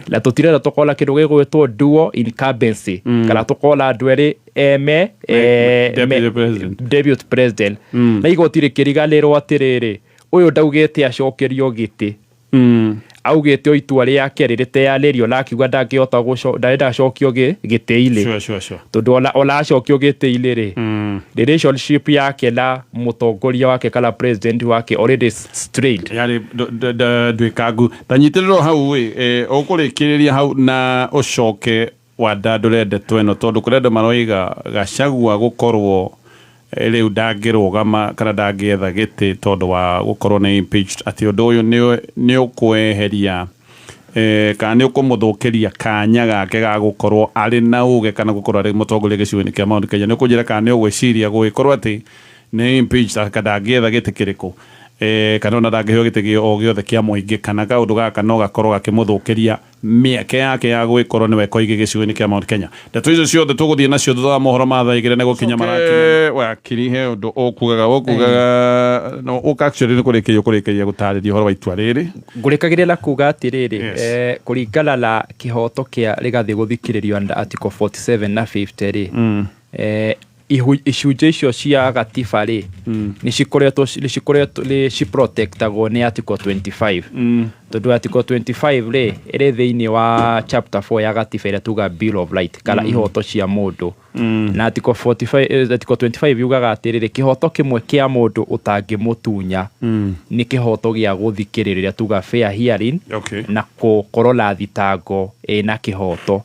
na tũtirenda tũkorwo na kĩndũ gĩgwĩtwo dual incumbency, kana tũkorwo na andũ erĩ eme Deputy president. Deputy president. Na igoti rĩkĩriganĩrwo atĩrĩrĩ, ũyũ ndaugĩte acokerio gĩtĩ. Augĩte o itua rĩake rĩrĩteanĩrio na akiuga ndangĩhota ndarenda acokio gĩtĩ-inĩ. Sure, sure, sure. Tondũ ona acokio gĩtĩ-inĩ rĩ, relationship yake na mũtongoria wake kana president wake already strained. Yarĩ ndwĩkangu. Tanyitĩrĩrwo hau ĩ, ũkũrĩkĩrĩria hau na ũcoke wandandũre ndeto ĩno, tondũ kũrĩ andũ maroiga Gachagua gũkorwo rĩu ndangĩrũgama kana ndangĩetha gĩtĩ tondũ wa gũkorwo nĩ impeached, atĩ ũndũ ũyũ nĩ ũkweheria kana nĩ ũkũmũthũkĩria kanya gake ga gũkorwo arĩ na uge kana gũkorwo arĩ mũtongoria gĩcigo-inĩ kĩa Mount Kenya. Nĩ ũkũnjĩra kana nĩ ũgwĩciria gũgĩkorwo atĩ nĩ impeached kana ndangĩetha gĩtĩ kĩrĩkũ, kana ona ndangĩheo gĩtĩ o gĩothe kĩa mũingĩ, kana kaũndũ gaka no gakorwo gakĩmũthũkĩria mĩeke yake ya gwĩkorwo nĩwe koige gĩcigo-inĩ kĩa Mount Kenya. Ndeto icio ciothe tũgũthiĩ nacio thutha wa mohoro ma thaa igĩrĩ nĩ gũkinya marakinya. Wakiri, he ũndũ ũkugaga no ũka actually nĩ kũrĩkĩria ũkũrĩkĩria gũtarĩria ũhoro wa itua rĩrĩ. Ngũrĩkagĩrĩria na kuga atĩrĩrĩ, kũringana na kĩhoto kĩa Rigathĩ gũthikĩrĩrio under Article 47 na 50 rĩ, icunjĩ icio cia gatiba rĩ, nĩ cikoretwo nĩ ciprotectagwo nĩ Article 25. Tondũ Article 25 rĩ, ĩrĩ thĩinĩ wa chapter 4 ya gatiba ĩrĩa tuga Bill of Rights kana ihoto cia mũndũ. Na Article 45, Article 25 yugaga atĩrĩrĩ, kĩhoto kĩmwe kĩa mũndũ ũtangĩmũtunya nĩ kĩhoto gĩa gũthikĩrĩria, tuga fair hearing, na gũkorwo na thitango ĩna kĩhoto.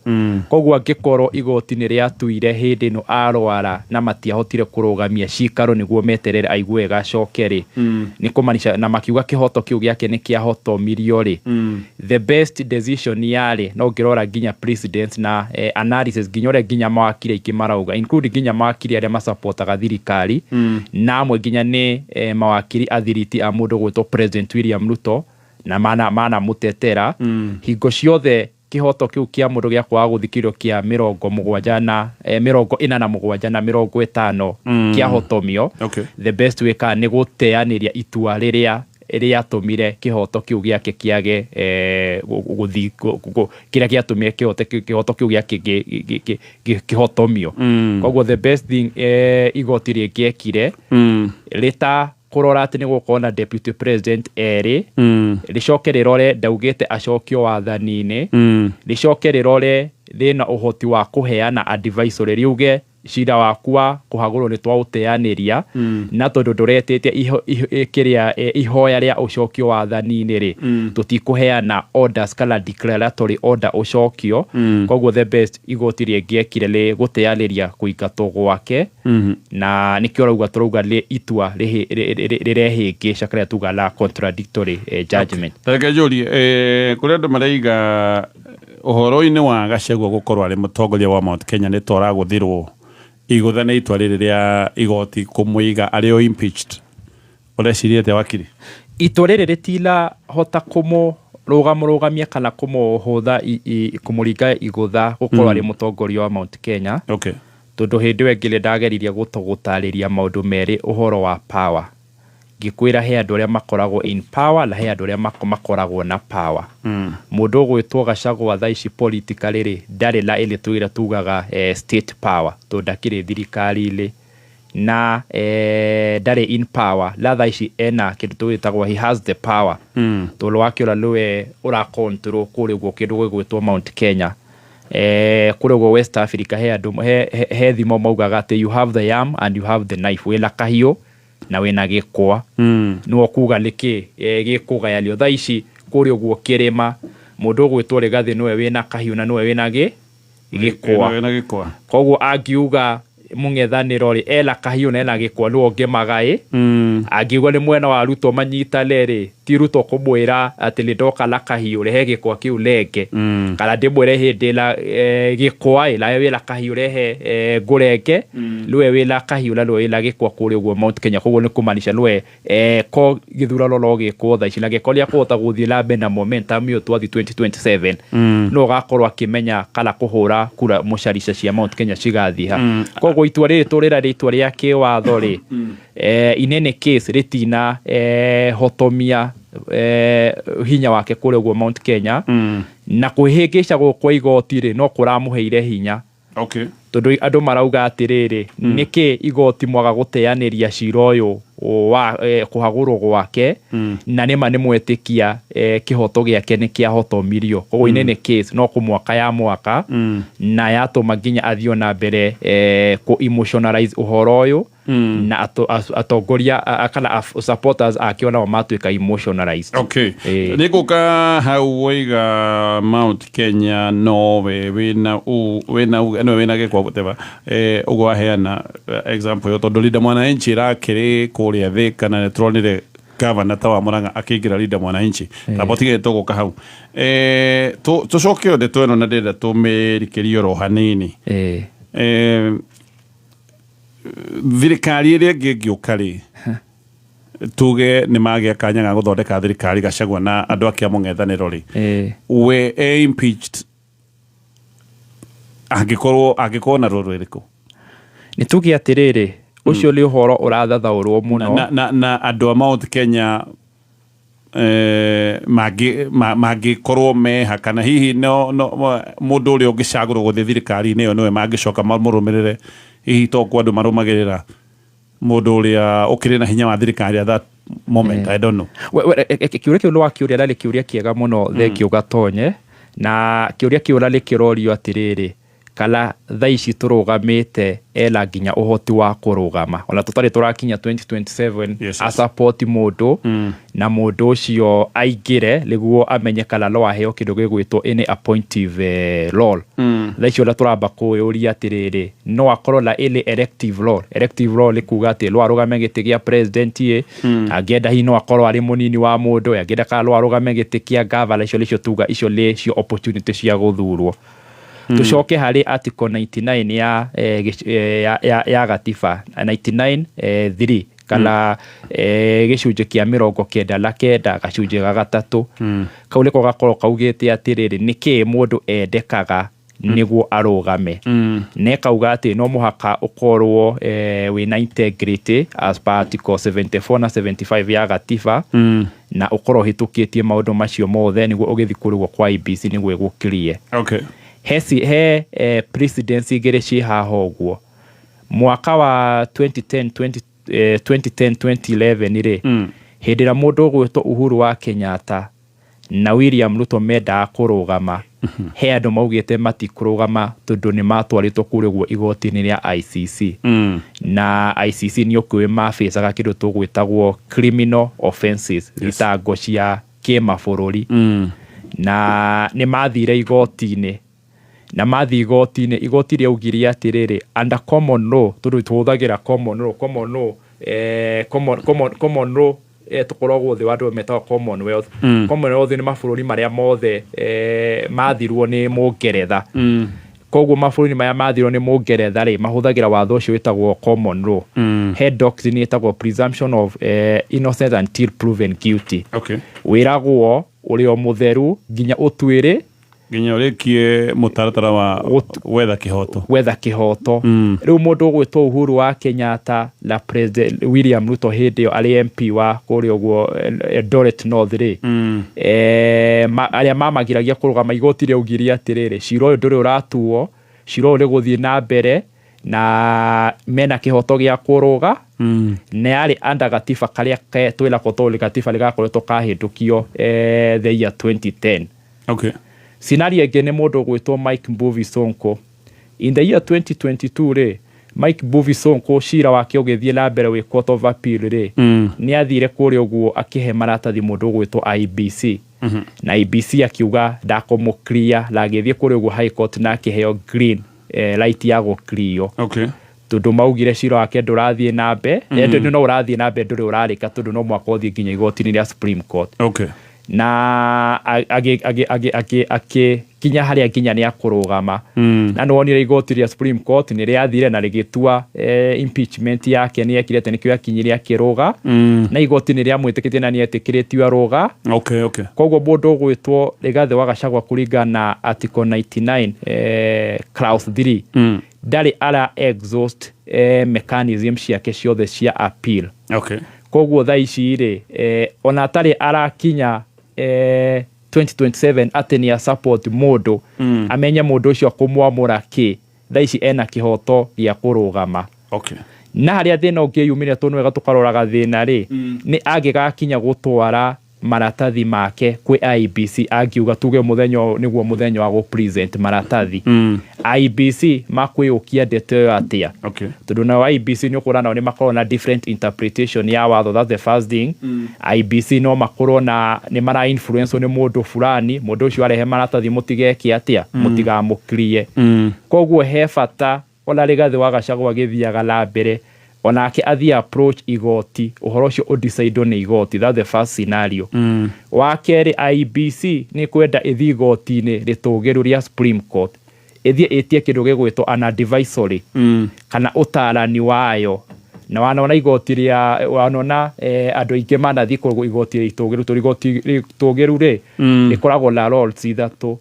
Koguo angĩkorwo igoti nĩ rĩatuire hĩndĩ ĩno arwara na matiahotire kũrũgamia cikaro nĩguo meterere aigue wega acoke rĩ, nĩ kũmaanisha na makiuga kĩhoto kĩu gĩake nĩ kĩahotomirio rĩ, the best decision yarĩ no ngĩrora nginya precedents na analysis nginya ũrĩa nginya mawakiri aingĩ marauga, including nginya mawakiri arĩa masapotaga thirikari, na amwe nginya nĩ mawakiri athiriti a mũndũ gwĩtwo President William Ruto na mana mũtetera. Hingo ciothe kĩhoto kĩu kĩa mũndũ gĩa kwaga gũthikĩrĩrio kĩa 77 na 47 na 50 kĩahotomio, the best way kana nĩ gũteanĩria itua rĩrĩa rĩatũmire kĩhoto kĩu gĩake kĩage kĩrĩa gĩatũmire kĩhoto kĩu gĩake kĩhotomio. Koguo the best thing igoti rĩngĩekire rĩta kũrora atĩ nĩ gũkorwo na deputy president erĩ, rĩcoke rĩrore ndaugĩte acokio wathani-inĩ, rĩcoke rĩrore rĩna ũhoti wa kũheana advisory, riuge cira waku wa kũhagũrwo nĩ twaũteanĩria, na tondũ ndũretĩtie kĩrĩa ihoya rĩa ũcokio wathani-inĩ rĩ, tũtikũheana orders kana declaratory order ũcokio. Koguo the best igoti rĩngĩekire nĩ gũteanĩria kũingatwo gwake, na nĩkĩo ũrauga tũrauga nĩ itua rĩrehĩngĩca karĩa tuga la contradictory judgment. Tareke njũrie, kũrĩ andũ maraiga ũhoro-inĩ wa Gachagua gũkorwo arĩ mũtongoria wa Mount Kenya nĩ ta ũragũthirwo igũtha nĩ itua rĩrĩ rĩa igoti kũmũiga arĩ o impeached. Ũreciria atĩa wakiri? Itua rĩrĩ rĩtinahota kũmũrũgamia kana kũmũhũtha kũmũringa igũtha gũkorwo arĩ mũtongoria wa Mount Kenya. Tondũ hĩndĩ ĩyo ĩngĩ ndageririe gũtarĩria maũndũ merĩ ũhoro wa power. Ngĩkwĩra he andũ arĩa makoragwo in power na he andũ arĩa makoragwo na power. Mũndũ ũgwĩtwo Gachagua thaa ici politically rĩ, ndarĩ na ĩrĩa twĩra tugaga state power, tondũ ndakĩrĩ thirikari-inĩ na ndarĩ in power. Na thaa ici ena kĩndũ tũgĩtagwo he has the power. Tondũ wakĩona nĩwe ũra control kũrĩa ũguo kĩndũ gĩgwĩtwo Mount Kenya. Kũrĩa ũguo West Africa he andũ he thimo maugaga atĩ you have the yam and you have the knife, wĩna kahiũ na wĩna gĩkwa. Nĩwe kuga nĩkĩ gĩkũgayanio. Thaa ici kũrĩa ũguo kĩrĩma mũndũ ũgwĩtwo Rigathĩ nĩwe wĩna kahiũ na nĩwe wĩna gĩkwa. Wĩna gĩkwa. Koguo angiuga mũng'ethanĩro rĩ, ena kahiũ na ena gĩkwa nĩwe ũngĩmagaĩ. Angiuga nĩ mwena wa Ruto manyitane rĩ, ti Ruto kũmwĩra atĩ nĩ ndoka na kahiũ rehe gĩkwa kĩu renge. Kana ndĩmwĩre hĩndĩ na gĩkwa ĩ, nawe wĩna kahiũ rehe ngũrenge, nĩwe wĩna kahiũ na nĩwe wĩna gĩkwa kũrĩa ũguo Mount Kenya. Koguo nĩ kũmaanisha nĩwe ko gĩthurano no gĩkwo thaa ici na gĩko nĩ akũhota gũthiĩ na mbere na momentum ĩyo twathiĩ 2027, no ũgakorwo akĩmenya kana kũhũra kura mũcarica cia Mount Kenya cigathiĩ ha. Koguo itua rĩrĩ tũrĩra rĩ itua rĩa kĩwatho rĩ, in any case rĩtina hotomia hinya wake kũrĩa ũguo Mount Kenya. Na kwĩhĩngĩca gũkũ igoti rĩ, no kũramũheire hinya. Tondũ andũ marauga atĩrĩrĩ, nĩkĩ igoti mwaga gũteanĩria cira ũyũ Wa kũhagũrwo gwake na nĩma nĩ mwetĩkia kĩhoto gĩake nĩ kĩahotomirio. Koguo in any case no kũmwaka ya mwaka na yatũma nginya athiĩ na mbere kũ emotionalize ũhoro ũyũ na atongoria kana supporters ake onao matuĩka emotionalized. Okay. Nĩ ngũka hau waiga Mount Kenya nowe wĩna wĩna no wĩna gĩkwa whatever, ũguo waheana example ĩyo, tondũ Linda Mwananchi ĩrakĩrĩ kũrĩa Thika na nĩtũronire gavana ta wa Murang'a akĩingĩra Linda Mwananchi. Tamba tigĩte tũgũka hau, tũcoke o ndeto ĩno na ndĩrenda tũmĩrikĩrie oro hanini. Thirikari ĩrĩa ĩngĩ ĩngĩũka rĩ, tuge nĩ magĩa kanya ga gũthondeka thirikari, Gachagua na andũ ake a mũng'ethanĩro rĩ, we e impeached angĩkorwo na rũrũ ĩrĩkũ? Nĩ tuge atĩrĩrĩ, ũcio nĩ ũhoro ũrathathaũrwo mũno. Na andũ a Mount Kenya mangĩkorwo meha kana hihi no mũndũ ũrĩa ũngĩcagũrwo gũthiĩ thirikari-inĩ ĩyo nĩwe mangĩcoka mamũrũmĩrĩre, hihi to kwa andũ marũmagĩrĩra mũndũ ũrĩa ũkĩrĩ na hinya wa thirikari at that moment? I don't know. Kĩũria kĩu nĩ wakĩũria na nĩ kĩũria kĩega mũno, thengio Gatonye. Na kĩũria kĩu na nĩ kĩrorio atĩrĩrĩ, kana thaa ici tũrũgamĩte ena nginya ũhoti wa kũrũgama ona tũtarĩ tũrakinya 2027 asupport mũndũ na mũndũ ũcio aingĩre nĩguo amenye kana no aheo kĩndũ gĩgwĩtwo any appointive role. Thaa ici ona tũramba kũyũria atĩrĩrĩ, no akorwo na any elective role. Elective role nĩ kuga atĩ no arũgame gĩtĩ gĩa president ĩ, angĩenda hihi no akorwo arĩ mũnini wa mũndũ, angĩenda kana no arũgame gĩtĩ kĩa gavana. Icio nĩcio tuga icio nĩcio opportunity cia gũthurwo. Tucoke harĩ article 99 ya, ya gatiba 99 3 kana gĩcunjĩ kĩa 99 gacunjĩ ga gatatũ. Kau nĩko gakorwo kaugĩte atĩrĩrĩ, nĩkĩĩ mũndũ endekaga nĩguo arũgame, na ĩkauga atĩ no mũhaka ũkorwo wĩna integrity as per article 74 na 75 ya gatiba na ũkorwo ũhĩtũkĩtie maũndũ macio mothe nĩguo ũgĩthiĩ kũrĩgwo kwa IEBC nĩguo ĩgũkirie. He precedence igĩrĩ ciĩ haha ũguo. Mwaka wa 2010 20, 2010 2011 rĩ, hĩndĩ ĩrĩa mũndũ ũgwĩtwo Uhuru wa Kenyatta na William Ruto mendaga kũrũgama, he andũ maugĩte matikũrũgama tondũ nĩ matwarĩtwo kũrĩa ũguo igoti-inĩ rĩa ICC. Na ICC nĩ ũkĩũĩ mabĩcaga kĩndũ tũgwĩtagwo criminal offenses, thitango cia kĩmabũrũri. Na nĩ mathire igoti-inĩ, na mathiĩ igoti-inĩ, igoti rĩaugire atĩrĩrĩ, under common law, tondũ tũhũthagĩra common law, common law, common law, tũkoragwo thĩ wa andũ metagwo Commonwealth. Commonwealth nĩ mabũrũri marĩa mothe mathirwo nĩ Mũngeretha. Koguo mabũrũri maya mathirwo nĩ Mũngeretha rĩ, mahũthagĩra watho ũcio wĩtagwo common law. He doctrine ĩtagwo presumption of innocent until proven guilty. Wĩragwo ũrĩ o mũtheru nginya ũtuĩrĩ nginya ũrĩkie mũtaratara wa gwetha kĩhoto. Gwetha kĩhoto. Rĩu mũndũ ũgwĩtwo Uhuru wa Kenyatta na President William Ruto hĩndĩ ĩyo arĩ MP wa kũrĩa ũguo Eldoret North rĩ, arĩa mamagiragia kũrũgama, igoti rĩaugire atĩrĩrĩ, cira ũyũ ndũrĩ ũratuo, cira ũyũ nĩ gũthiĩ na mbere na mena kĩhoto gĩa kũrũga. Na yarĩ under gatiba karĩa twĩnako, tondũ gatiba nĩ gakoretwo kahĩtũkio the year 2010. Scenario ĩngĩ nĩ mũndũ ũgwĩtwo Mike Mbuvi Sonko. In the year 2022 rĩ, Mike Mbuvi Sonko cira wake ũgĩthiĩ na mbere wĩ court of appeal rĩ, nĩ athire kũrĩa ũguo akĩhe maratathi mũndũ ũgwĩtwo IEBC, na IEBC akiuga ndakũmũ-clear, na agĩthiĩ kũrĩa ũguo high court na akĩheo green light ya gũclear tondũ maugire cira wake ndũrathiĩ na mbere, no ũrathiĩ na mbere, ndũrĩ ũrarĩka, tondũ no mwaka ũthiĩ nginya igoti-inĩ rĩa Supreme Court. Na akĩkinya harĩa nginya nĩ akũrũgama, na nĩ wonire igoti rĩa Supreme Court nĩ rĩathire na rĩgĩtua impeachment yake nĩ ekire atĩ nĩkĩo akinyire akĩrũga, na igoti nĩ rĩamwĩtĩkĩtie na nĩ etĩkĩrĩtio arũga. Koguo mũndũ ũgwĩtwo Rigathĩ wa Gachagua, kũringana na article 99 clause 3, ndarĩ ara exhaust mechanism ciake ciothe cia appeal. Koguo thaa ici rĩ, ona atarĩ arakinya 2027 atĩ nĩ support mũndũ, amenye mũndũ ũcio kũmwamũra kĩ, thaa ici ena kĩhoto gĩa kũrũgama. Na harĩa thĩna ũngĩyumĩria, tondũ nĩ wega tũkaroraga thĩna rĩ, nĩ angĩgakinya gũtwara maratathi make kwĩ IEBC, angiuga tuge mũthenya ũyũ nĩguo mũthenya wa gũ-present maratathi, IEBC makwĩũkia ndeto ĩyo atĩa? Tondũ nao IEBC nĩ ũkuona nao nĩ makoragwo na different interpretation ya watho. That's the first thing. IEBC no makorwo na nĩ mara influence nĩ mũndũ fulani, mũndũ ũcio arehe maratathi mũtigeke atĩa, mũtigamũkirie. Koguo he bata ona Rigathĩ wa Gachagua agĩthiaga na mbere, onake athiĩ approach igoti, ũhoro ũcio ũdecidwo nĩ igoti. That's the first scenario. Wa kerĩ, IEBC nĩ kwenda ĩthiĩ igoti-inĩ rĩtũgĩru rĩa Supreme Court, ĩthiĩ ĩtie kĩndũ gĩgwĩtwo an advisory kana ũtarani wayo. Na wanona igoti rĩa wanona andũ aingĩ manathiĩ kũrũ igoti rĩtũgĩru, tondũ igoti rĩtũgĩru rĩ rĩkoragwo na roles ithatũ.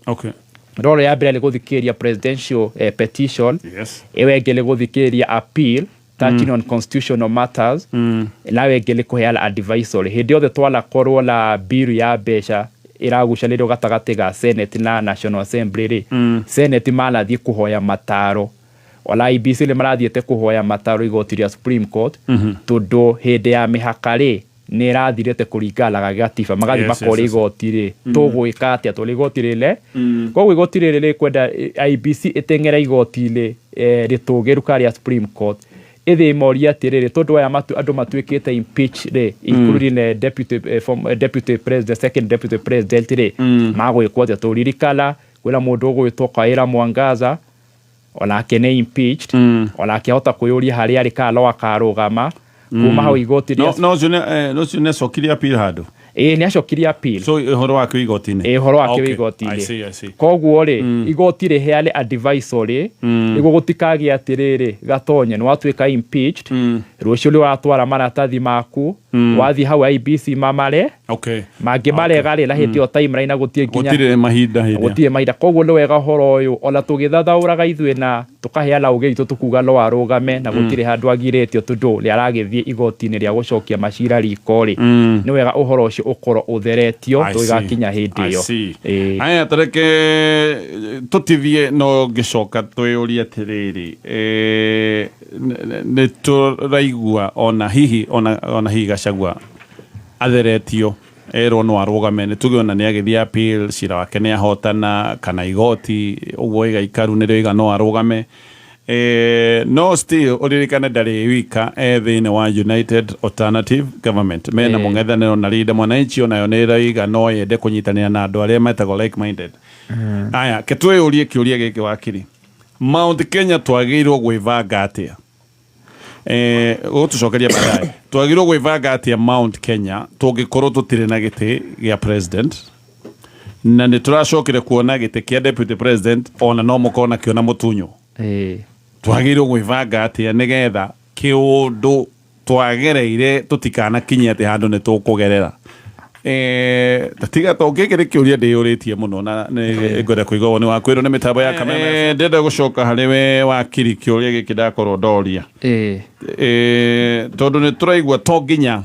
Role ya mbere nĩ gũthikĩrĩria presidential petition. Ĩyo ĩngĩ nĩ gũthikĩrĩria appeal touching on constitutional matters. Nayo ĩngĩ nĩ kũheana advisory. Hĩndĩ yothe twanakorwo na bill ya mbeca ĩragucanĩrio gatagatĩ ga Senate na National Assembly rĩ, Senate manathiĩ kũhoya mataro, ona IEBC nĩ marathiĩte kũhoya mataro igoti rĩa Supreme Court, tondũ hĩndĩ ya mĩhaka rĩ nĩ ĩrathirĩte kũringana na gatiba, magathiĩ makoria igoti rĩ, tũgwĩka atĩa tondũ igoti rĩne. Koguo igoti rĩrĩ rĩkwenda IEBC ĩteng'ere igoti-inĩ rĩtũgĩru ka rĩa Supreme Court, ĩthĩ moria atĩrĩrĩ, tondũ aya andũ matuĩkĩte impeach rĩ, including deputy, deputy president, second deputy president rĩ, magwĩkwo atĩa? Tũririkana kwĩna mũndũ ũgwĩtwo Kaira Mwangaza, onake nĩ impeached. Onake ahota kwĩyũria harĩa arĩ kana no akarũgama kuma hau igoti No rĩa no ũcio no ũcio nĩ acokirie appeal handũ? Ĩĩ, nĩ acokirie appeal. So ũhoro wake wĩ igoti-inĩ? Ĩ, ũhoro wake wĩ igoti-inĩ. I see, I see. Koguo rĩ, igoti rĩheane advisory nĩguo gũtikagĩe atĩrĩrĩ, gatonye nĩ watuĩka impeached, rũciũ nĩ watwara maratathi maku, wathiĩ hau IEBC mamare mangĩmarega rĩ, na hĩndĩ ĩyo timeline na gũtirĩ nginya Gũtirĩ mahinda hĩndĩ ĩyo. Gũtirĩ mahinda. Koguo nĩ wega ũhoro ũyũ ona tũgĩthathaũraga ithuĩ na tũkaheana ũgĩ witũ, tukuga no arũgame na gũtirĩ handũ agirĩtio, tondũ nĩ aragĩthiĩ igoti-inĩ rĩa gũcokia macira riko rĩ, nĩ wega ũhoro ũcio ũkorwo ũtheretio I see. tũgĩgakinya hĩndĩ I ĩyo. see. Ĩĩ. Aya, tareke tũtithie no ngĩcoka twĩyũrie atĩrĩrĩ, nĩ tũraigua ona hihi ona hihi Gachagua atheretio, erwo no arũgame, nĩ tuge ona nĩ agĩthiĩ appeal, cira wake nĩ ahotana kana igoti ũguo ĩgaikaru nĩ rĩoiga no arũgame, no still ũririkane ndarĩ wika, e thĩinĩ wa United Alternative Government mena mũng'ethanĩro na Linda Mwananchi, onayo nĩ ĩroiga no yende kũnyitanĩra na andũ arĩa metagwo like minded. Aya, ke twĩyũrie kĩũria gĩkĩ, wakiri, Mount Kenya twagĩrĩirwo gwĩbanga atĩa? Ũgũtũcokeria baadaye. Twagĩrĩirwo gwĩbanga atĩa Mount Kenya tũngĩkorwo tũtirĩ na gĩtĩ gĩa president, na nĩ tũracokire kuona gĩtĩ kĩa deputy president ona no mũkorwo nakĩo na mũtunyo? Twagĩrĩirwo gwĩbanga atĩa nĩgetha kĩũndũ twagereire tũtikanakinye atĩ handũ nĩ tũkũgerera? Tiga to gĩkĩ nĩ kĩũria ndĩyũrĩtie mũno na nĩ ngwenda kũigua woni waku. Ĩno nĩ mĩtambo ya Kameme. Ndĩrenda gũcoka harĩ we wakiri, kĩũria gĩkĩ ndakorwo ndoria. Tondũ nĩ tũraigua to nginya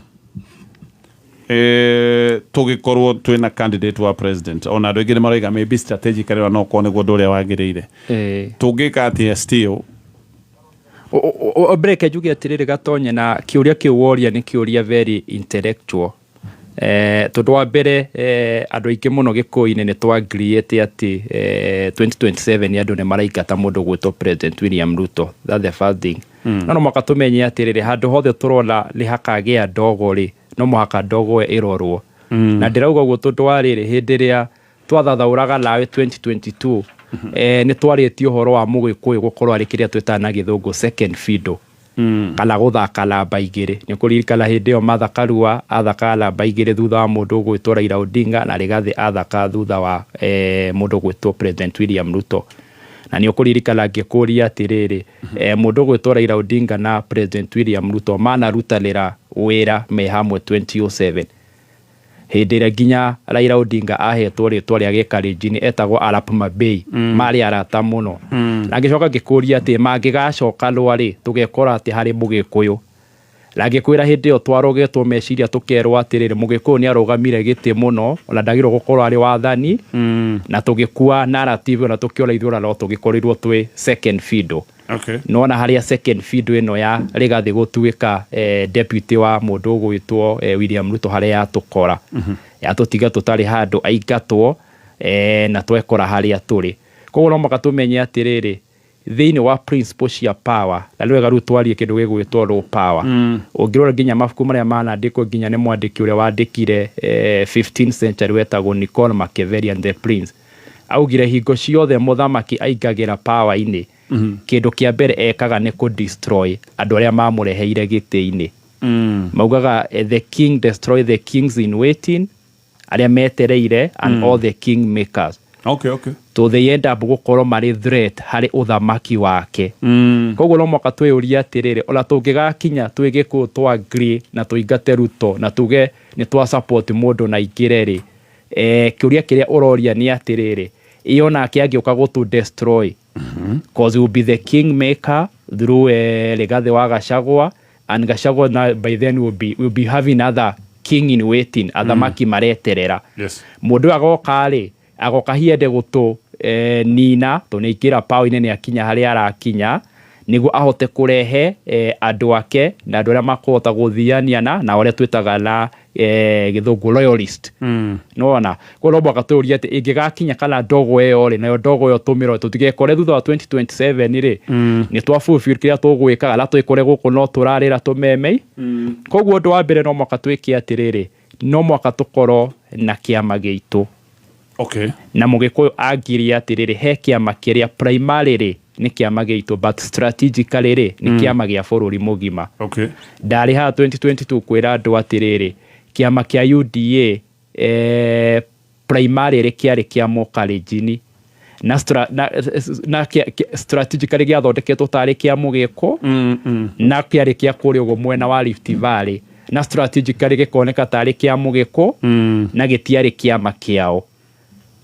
tũgĩkorwo twĩna candidate wa president, ona andũ aingĩ nĩ maroiga maybe strategically ona no korwo nĩguo ũndũ ũrĩa wagĩrĩire. Tũngĩka atĩa still? Mbere ke njuge atĩrĩrĩ, gatonye, na kĩũria kĩu woria nĩ kĩũria very intellectual, tondũ wa mbere andũ aingĩ mũno gĩkũyũ-inĩ nĩ twagiriĩte atĩ 2027 andũ nĩ maraingata mũndũ gwĩtwo President William Ruto. That's the first thing. No mũhaka tũmenye atĩrĩrĩ, handũ hothe tũrona nĩ hakagĩa ndogo rĩ, no mũhaka ndogo ĩyo ĩrorwo. Na ndĩrauga ũguo tondũ wa rĩrĩ, hĩndĩ ĩrĩa twathathaũraga nawe 2022, nĩ twarĩtie ũhoro wa mũgĩkũyũ gũkorwo arĩ kĩrĩa twĩtaga na gĩthũngũ second fiddle, kana gũthaka namba igĩrĩ. Nĩ ũkũririkana hĩndĩ ĩyo Martha Karua athakaga namba igĩrĩ thutha wa mũndũ ũgwĩtwo Raila Odinga, na Rigathĩ athakaga thutha wa mũndũ ũgwĩtwo President William Ruto. Na nĩ ũkũririkana ngĩkũria atĩrĩrĩ, mũndũ ũgwĩtwo Raila Odinga na President William Ruto manarutanĩra wĩra me hamwe 2007, hĩndĩ ĩrĩa nginya Raila Odinga ahetwo rĩtwa rĩa gĩkarenjini etagwo Arap Mabei, marĩ arata mũno. Na ngĩcoka ngĩkũria atĩ mangĩgacoka rĩ, tũgekora atĩ harĩ mũgĩkũyũ. Na ngĩkwĩra hĩndĩ ĩyo twarogetwo meciria, tũkerwo atĩrĩrĩ, mũgĩkũyũ nĩ arũgamire gĩtĩ mũno, ona ndagĩrĩirwo gũkorwo arĩ wathani. Na tũgĩkua narrative na tũkĩona ithuĩ ona no tũgĩkorirwo twĩ second fiddle. Nona harĩa second fiddle ĩno ya Rigathi gũtuĩka deputy wa mũndũ ũgwĩtwo William Ruto, harĩa yatũkora, yatũtiga tũtarĩ handũ, aingatwo, na twekora harĩa tũrĩ. Koguo no mũhaka tũmenye atĩrĩrĩ, thĩinĩ wa principle cia power, na nĩ wega rĩu twarie kĩndũ gĩgwĩtwo low power. Ũngĩrora nginya mabuku marĩa manandĩkwo nginya nĩ mwandĩki ũrĩa wandĩkire 15th century wetagwo Niccolo Machiavelli and the Prince, augire hingo ciothe mũthamaki aingagĩra power-inĩ, kĩndũ kĩa mbere ekaga nĩ kũ destroy andũ arĩa mamũreheire gĩtĩ-inĩ. Maugaga the king destroy the kings in waiting, arĩa metereire, and all the king makers. So they end up gũkorwo marĩ threat harĩ ũthamaki wake. Koguo no mũhaka twĩyũrie atĩrĩrĩ, ona tũngĩgakinya twĩ Gĩkũyũ twa agree na tũingate Ruto na tuge nĩ twa support mũndũ na aingĩre rĩ, kĩũria kĩrĩa ũroria nĩ atĩrĩrĩ, ĩ onake angĩũka gũtũ destroy, cause he will be the king maker through Rigathi wa Gachagua, and Gachagua now by then will be having other king in waiting, athamaki mareterera. Mũndũ ũyũ agoka rĩ, agoka hiende gũtũ nina tondũ nĩ aingĩra power-inĩ, nĩ akinya harĩa arakinya nĩguo ahote kũrehe andũ ake na andũ arĩa makũhota gũthiania na ũrĩa twĩtaga na gĩthũngũ loyalist. Nona koguo no mũhaka tũyũrie atĩ ĩngĩgakinya kana ndogo ĩyo rĩ, nayo ndogo ĩyo tũmĩrore, tũtigekore thutha wa 2027 rĩ, nĩ twa fulfill kĩrĩa tũgwĩkaga na twĩkore gũkũ no tũrarĩra tũmemei. Koguo ũndũ wa mbere no mũhaka twĩke atĩrĩrĩ, no mũhaka tũkorwo na kĩama gĩitũ. Na Mũgĩkũyũ angirie atĩrĩrĩ, he kĩama kĩrĩa primarily nĩ kĩama gĩitũ, but strategically rĩ, nĩ kĩama gĩa bũrũri mũgima. Ndarĩ haha 2022 kwĩra andũ atĩrĩrĩ, kĩama kĩa UDA primarily kĩarĩ kĩa Mũkalenjini na strategically gĩathondeketwo tarĩ kĩa Mũgĩkũ, na kĩarĩ kĩa kũrĩa ũguo mwena wa Rift Valley, na strategically gĩkoneka tarĩ kĩa Mũgĩkũ, na gĩtiarĩ kĩama kĩao.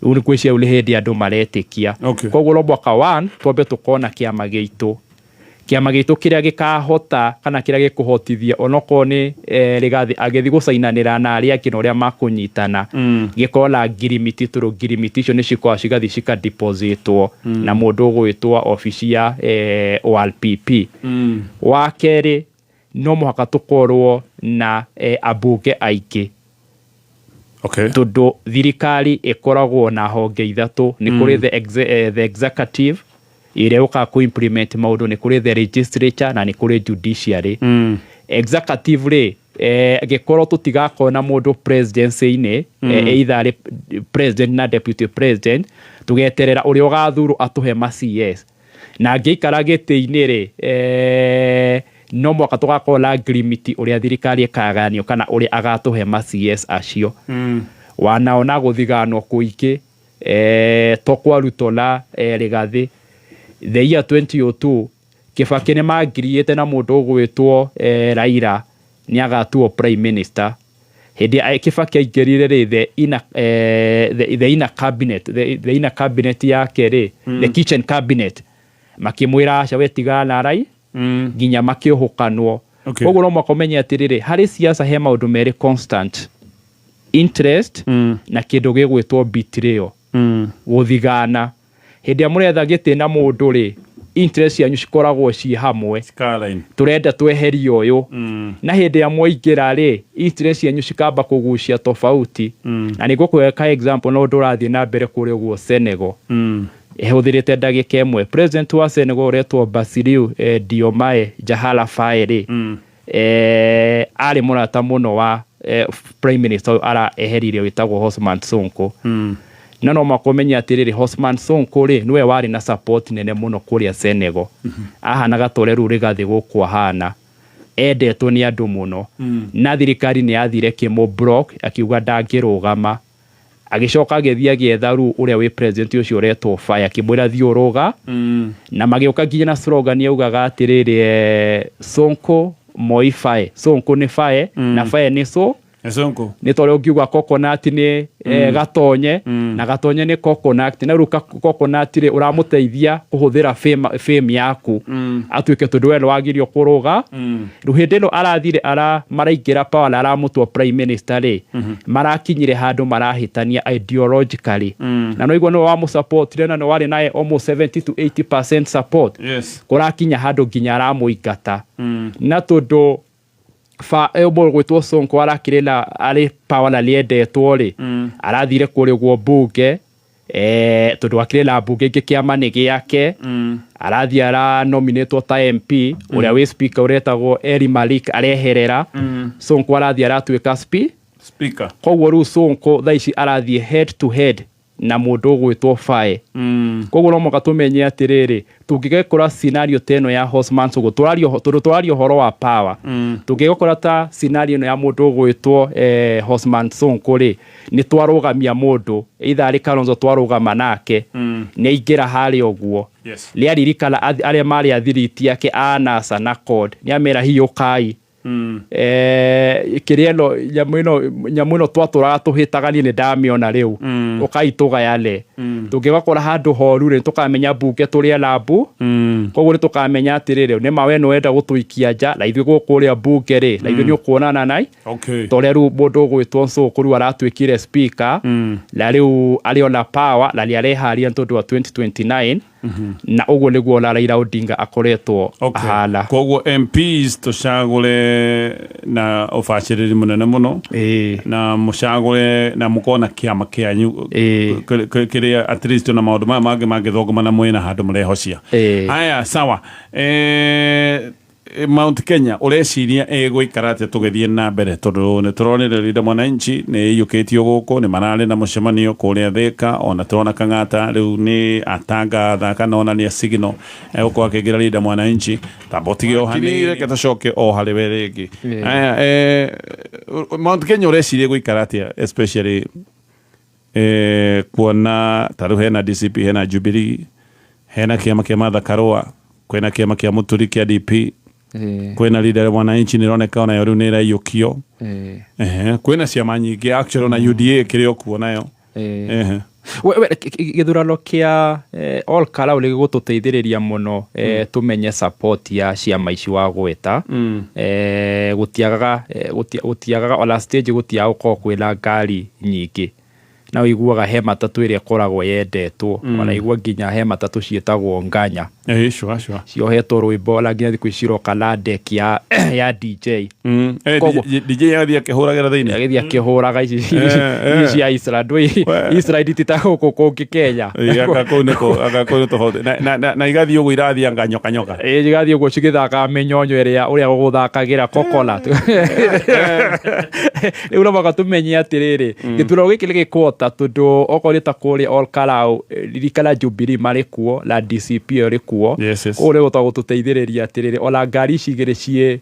Rĩu nĩ kwĩcia rĩu nĩ hĩndĩ andũ maretĩkia. Koguo no mwaka one twambe tũkona kĩama gĩitũ, kĩama gĩitũ kĩrĩa gĩkahota kana kĩrĩa gĩkũhotithia onokorwo nĩ Rigathi agĩthiĩ gũcainanĩra na arĩa angĩ na ũrĩa makũnyitana, gĩkorwo na ngirimiti, tondũ ngirimiti icio nĩ cikoragwo cigathiĩ cikadepositwo na mũndũ ũgwĩtwo obici ya ORPP. Wa kerĩ, no mũhaka tũkorwo na ambunge aingĩ, tondũ thirikari ĩkoragwo na honge ithatũ. Nĩ kũrĩ the executive ĩrĩa yũkaga kũ implement maũndũ, nĩ kũrĩ the legislature, na nĩ kũrĩ judiciary. Executive rĩ, angĩkorwo tũtigakorwo na mũndũ presidency-inĩ, either arĩ president na deputy president, tũgeterera ũrĩa ũgathurwo atũhe ma CS, na angĩikara gĩtĩ-inĩ rĩ, no mwaka tũgakorwo na ngirimiti ũrĩa thirikari ĩkagayanio kana ũrĩa agatũhe ma CS acio. Wanaona gũthiganwo kũingĩ, to kwa Ruto na Rigathi. The year 2002 Kibaki nĩ mangiriĩte na mũndũ ũgwĩtwo Raila nĩ agatuo prime minister. Hĩndĩ ĩrĩa Kibaki aingĩrire rĩ, the inner cabinet, the inner cabinet yake rĩ, the kitchen cabinet, makĩmwĩra aca, we tigana na Rai, nginya makĩũhũkanwo. Koguo no mwaka ũmenye atĩrĩrĩ, harĩ siasa he maũndũ merĩ constant: interest na kĩndũ gĩgwĩtwo betrayal, gũthigana. Hĩndĩ ĩrĩa mũretha gĩtĩ na mũndũ rĩ, interest cianyu cikoragwo ciĩ hamwe. Skyline. Tũrenda tweherie ũyũ. Na hĩndĩ ĩrĩa mwaingĩra rĩ, interest cianyu cikamba kũgucia tofauti. Na nĩ ngũkũhe ka example na ũndũ ũrathiĩ na mbere kũrĩa ũguo Senegal. Hũthĩrĩte ndagĩka ĩmwe, president wa Senegal ũretwo Bassirou Diomaye Diakhar Faye rĩ, arĩ mũrata mũno wa prime minister ũyũ araeheririe wĩtagwo Ousmane Sonko. Na no mũhaka ũmenye atĩrĩrĩ, Ousmane Sonko rĩ, nĩwe warĩ na support nene mũno kũrĩa Senegal. Ahanaga ta ũrĩa rĩu Rigathi gũkũ ahana, endetwo nĩ andũ mũno. Na thirikari nĩ yathire kĩmũ block, akiuga ndangĩrũgama. Agĩcoka agĩthiĩ agĩetha rĩu ũrĩa wĩ president ũcio ũretwo Faye, akĩmwĩra thiĩ ũrũga. Na magĩũka nginya na slogan yaugaga atĩrĩrĩ, Sonko moi Faye. Sonko nĩ Faye, na Faye nĩ so Sonko. Nĩ torĩa ũngiuga coconut nĩ gatonye, na gatonye nĩ coconut, na rĩu coconut rĩ, ũramũteithia kũhũthĩra fame yaku atuĩke, tondũ we nĩwagirio kũrũga. Rĩu hĩndĩ ĩno arathire ara maraingĩra power na aramũtua prime minister rĩ, marakinyire handũ marahĩtania ideologically, na no igua nĩwe wamũsupportire na nĩ warĩ naye almost 70 to 80% support. Kũrakinya handũ nginya aramũingata, na tondũ fa mũndũ gwĩtwo Sonko arakĩrĩ na arĩ power na nĩendetwo rĩ, arathire kũrĩa ũguo mbunge, tondũ akĩrĩ na mbunge ingĩ kĩama nĩ gĩake, arathiĩ aranominatwo ta MP. Ũrĩa wĩ speaker ũretagwo Eri Malik areherera, Sonko arathiĩ aratuĩka speaker. Koguo rĩu Sonko thaa ici arathiĩ head to head na mũndũ ũgwĩtwo Fae. Koguo no mũhaka tũmenye atĩrĩrĩ, tũngĩgekora scenario ta ĩno ya Osman Sonko, tũraria tondũ tũraria ũhoro wa power, tũngĩgekora ta scenario ĩno ya mũndũ ũgwĩtwo Osman Sonko rĩ, nĩ twarũgamia mũndũ either arĩ Kalonzo twarũgama nake, nĩ aingĩra harĩa ũguo. Rĩaririkana arĩa marĩ athiriti ake a NASA na CORD, nĩ amera hiũkai, kĩrĩa ĩno nyamũ ĩno twatũraga tũhĩtaga, niĩ nĩ ndamĩona rĩu, ũkai tũgayane. Tũngĩgakora handũ horu rĩ, tũkamenya mbunge tũrĩ arambu. Koguo nĩ tũkamenya atĩrĩrĩ, nĩ ma we nĩ wenda gũtũikia nja na ithuĩ gũkũ ũrĩa mbunge rĩ, na ithuĩ nĩ ũkuonana nai torĩa rĩu mũndũ ũgwĩtwo Sonko rĩu aratuĩkire speaker, na rĩu arĩ ona power na nĩ areharia nĩ tondũ wa 2029, na ũguo nĩguo ona Raila Odinga akoretwo ahana. Koguo MPs tũcagũre na ũbacĩrĩri mũnene mũno, na mũcagũre na mũkorwo na kĩama kĩanyu kĩrĩa at least ona maũndũ maya mangĩ mangĩthũngũmana mwĩna handũ mũrehocia. Haya, sawa. Mount Kenya ũreciria ĩgũikara atĩa tũgĩthiĩ na mbere, tondũ nĩ tũronire Linda Mwananchi nĩ ĩiyũkĩtio gũkũ, nĩ mararĩ na mũcemanio kũrĩa Thĩka, ona tũrona Kang'ata rĩu nĩ atangatha kana onania signal egũkorwo akĩingĩra Linda Mwananchi. Tamba ũtige o hanini, reke tũcoke o harĩ we rĩngĩ. Haya, Mount Kenya ũreciria gũikara atĩa, especially kuona ta rĩu hena DCP, hena Jubilee, hena kĩama kĩa Martha Karũa, kwĩna kĩama kĩa Mũturi kĩa DP, kwĩna Linda Mwananchi nĩ ĩroneka onayo rĩu nĩ ĩraiyũkio. Kwĩna ciama nyingĩ actually, ona UDA kĩrĩ o kuo nayo. We, gĩthurano kĩa Ol Kalou nĩ gĩgũtũteithĩrĩria mũno tũmenye support ya ciama ici wagweta. Gũtiagaga ona stage, gũtiaga gũkorwo kwĩna ngari nyingĩ, na ũiguaga he matatũ ĩrĩa ĩkoragwo yendetwo, ona igua nginya he matatũ ciĩtagwo nganya, Sure. ciohetwo rwĩmbo, ona nginya thikũ ici ciroka na deck ya DJ. DJ DJ agathiĩ akĩhũragĩra thĩinĩ. Agĩthiĩ akĩhũraga ici ici cia Iceland. Iceland ti ta gũkũ kũngĩ Kenya. Anga kũu nĩkũ, anga kũu nĩ tofauti. Na igathiĩ ũguo irathiĩ anga nyoka nyoka. Ĩ, igathiĩ ũguo cigĩthakaga mĩnyonyo ĩrĩa ũrĩa gũgũthakagĩra coconut. Rĩu no mũhaka tũmenye atĩrĩrĩ, gĩthurano gĩkĩ nĩ gĩkũhota, tondũ okorwo nĩ ta kũrĩa Ol Kalou, ririkana Jubilee marĩ kuo na DCP ĩrĩ kuo. Koguo nĩ gũta gũtũteithĩrĩria atĩrĩrĩ, ona ngari ici igĩrĩ ciĩ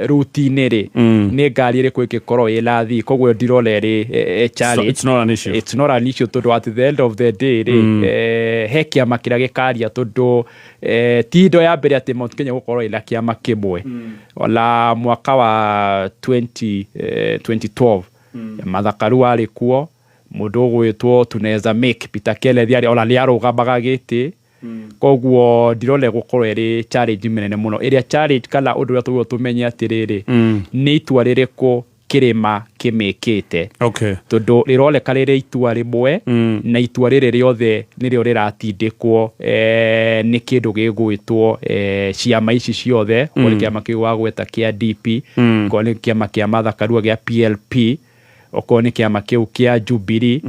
ruti-inĩ rĩ, nĩ ngari ĩrĩkũ ĩngĩkorwo ĩna thii. Koguo ndirona ĩrĩ challenge. It's not an issue. It's not an issue, tondũ at the end of the day rĩ, he kĩama kĩrĩa gĩkaria, tondũ ti indo ya mbere atĩ Mount Kenya gũkorwo ĩna kĩama kĩmwe. Ona mwaka wa 20, 2012 Martha Karua arĩ kuo, mũndũ ũgwĩtwo Tunaweza Make Peter Kenneth arĩ ona nĩ arũgamaga gĩtĩ. Koguo ndirona ĩgũkorwo ĩrĩ challenge mĩnene mũno. Ĩrĩa challenge kana ũndũ ũrĩa tũgũkorwo tũmenye atĩrĩrĩ, nĩ itua rĩrĩkũ kĩrĩma kĩmĩkĩte, tondũ rĩroneka rĩrĩ itua rĩmwe, na itua rĩrĩ rĩothe nĩrĩo rĩratindĩkwo nĩ kĩndũ gĩgwĩtwo ciama ici ciothe. Okorwo nĩ kĩama kĩu wagweta kĩa DP, okorwo nĩ kĩama kĩa Martha Karua gĩa PLP, okorwo nĩ kĩama kĩu kĩa Jubilee,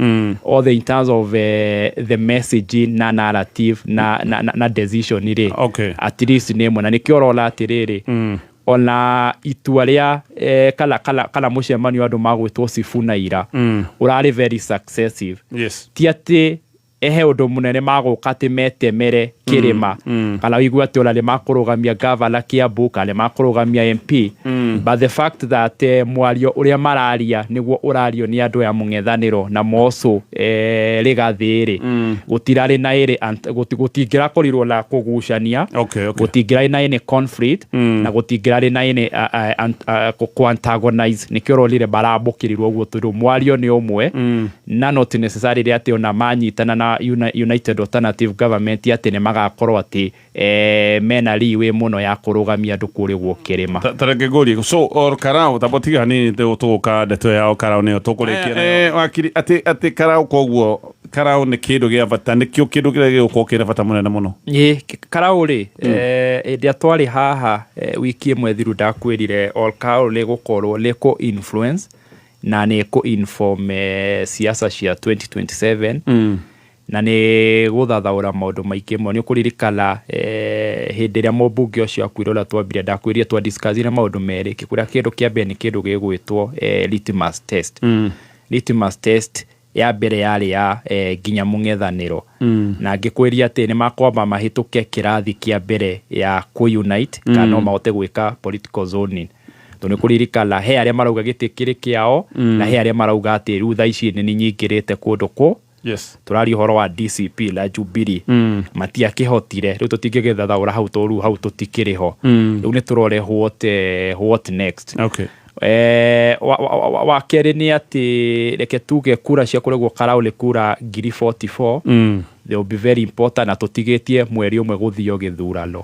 othe in terms of the messaging na narrative na decision rĩ, at least nĩ ĩmwe, na nĩkĩo ũrona atĩrĩrĩ, ona itua rĩa kana mũcemanio andũ magwĩtwo Sifuna ira ũrarĩ very successive. Ti atĩ Ehe, ũndũ mũnene magũka atĩ metemere kĩrĩma kana ũigue atĩ ona nĩ makũrũgamia gavana Kiambu kana nĩ makũrũgamia MP, but the fact that mwario ũrĩa mararia nĩguo ũrario nĩ andũ ya mũng'ethanĩro na moco Rigathĩ rĩ, gũtirarĩ na ĩrĩ gũtingĩrakorirwo na kũgucania, gũtingĩrarĩ na any conflict na gũtingĩrarĩ na any kũ-antagonize. Nĩkĩo ũronire marambũkĩrirwo ũguo, tondũ mwario nĩ ũmwe na not necessarily atĩ ona manyitana na United Alternative Government atĩ nĩ magakorwo atĩ mena leeway mũno ya kũrũgamia andũ kũrĩa ũguo kĩrĩma. Tareke ngũrie, so Ol Kalou, tabo tiga hanini tũgũka ndeto ya Ol Kalou nĩyo tũkũrĩkia nayo. Wakiri, atĩ Karau, koguo Karau nĩ kĩndũ gĩa bata, nĩkĩo kĩndũ kĩrĩa gĩgũkorwo kĩna bata mũnene mũno? Ĩ, Karau rĩ, hĩndĩ ĩrĩa twarĩ haha wiki ĩmwe thiru, ndakwĩrire Ol Kalou nĩ gũkorwo nĩ kũ influence na nĩ kũ inform siasa cia 2027 na nĩ gũthathaũra maũndũ maingĩ mũno. Nĩ ũkũririkana hĩndĩ ĩrĩa mũmbunge ũcio akuire, ũrĩa twambire, ndakwĩrire twadiscussire maũndũ merĩ. Kĩkwĩra kĩndũ kĩa mbere nĩ kĩndũ gĩgwĩtwo litmus test. Litmus test ya mbere yarĩ ya nginya mũng'ethanĩro na ngĩkwĩria atĩ nĩ makwamba mahĩtũke kĩrathi kĩa mbere ya kũ-unite kana no mahote gwĩka political zoning, tondũ nĩ kũririkana he arĩa marauga gĩtĩ kĩrĩ kĩao na he arĩa marauga atĩ rĩu thaa ici nĩ nyingĩrĩte kũndũ kũ. Tũraria ũhoro wa DCP na Jubilee, matiakĩhotire. Rĩu tũtingĩgĩthathaũra hau tondũ rĩu hau tũtikĩrĩ ho. Rĩu nĩ tũrore what next. Wa kerĩ nĩ atĩ reke tuge kura cia kũrĩa guo Karau nĩ kura 44,000. They will be very important, na tũtigĩtie mweri ũmwe gũthio gĩthurano,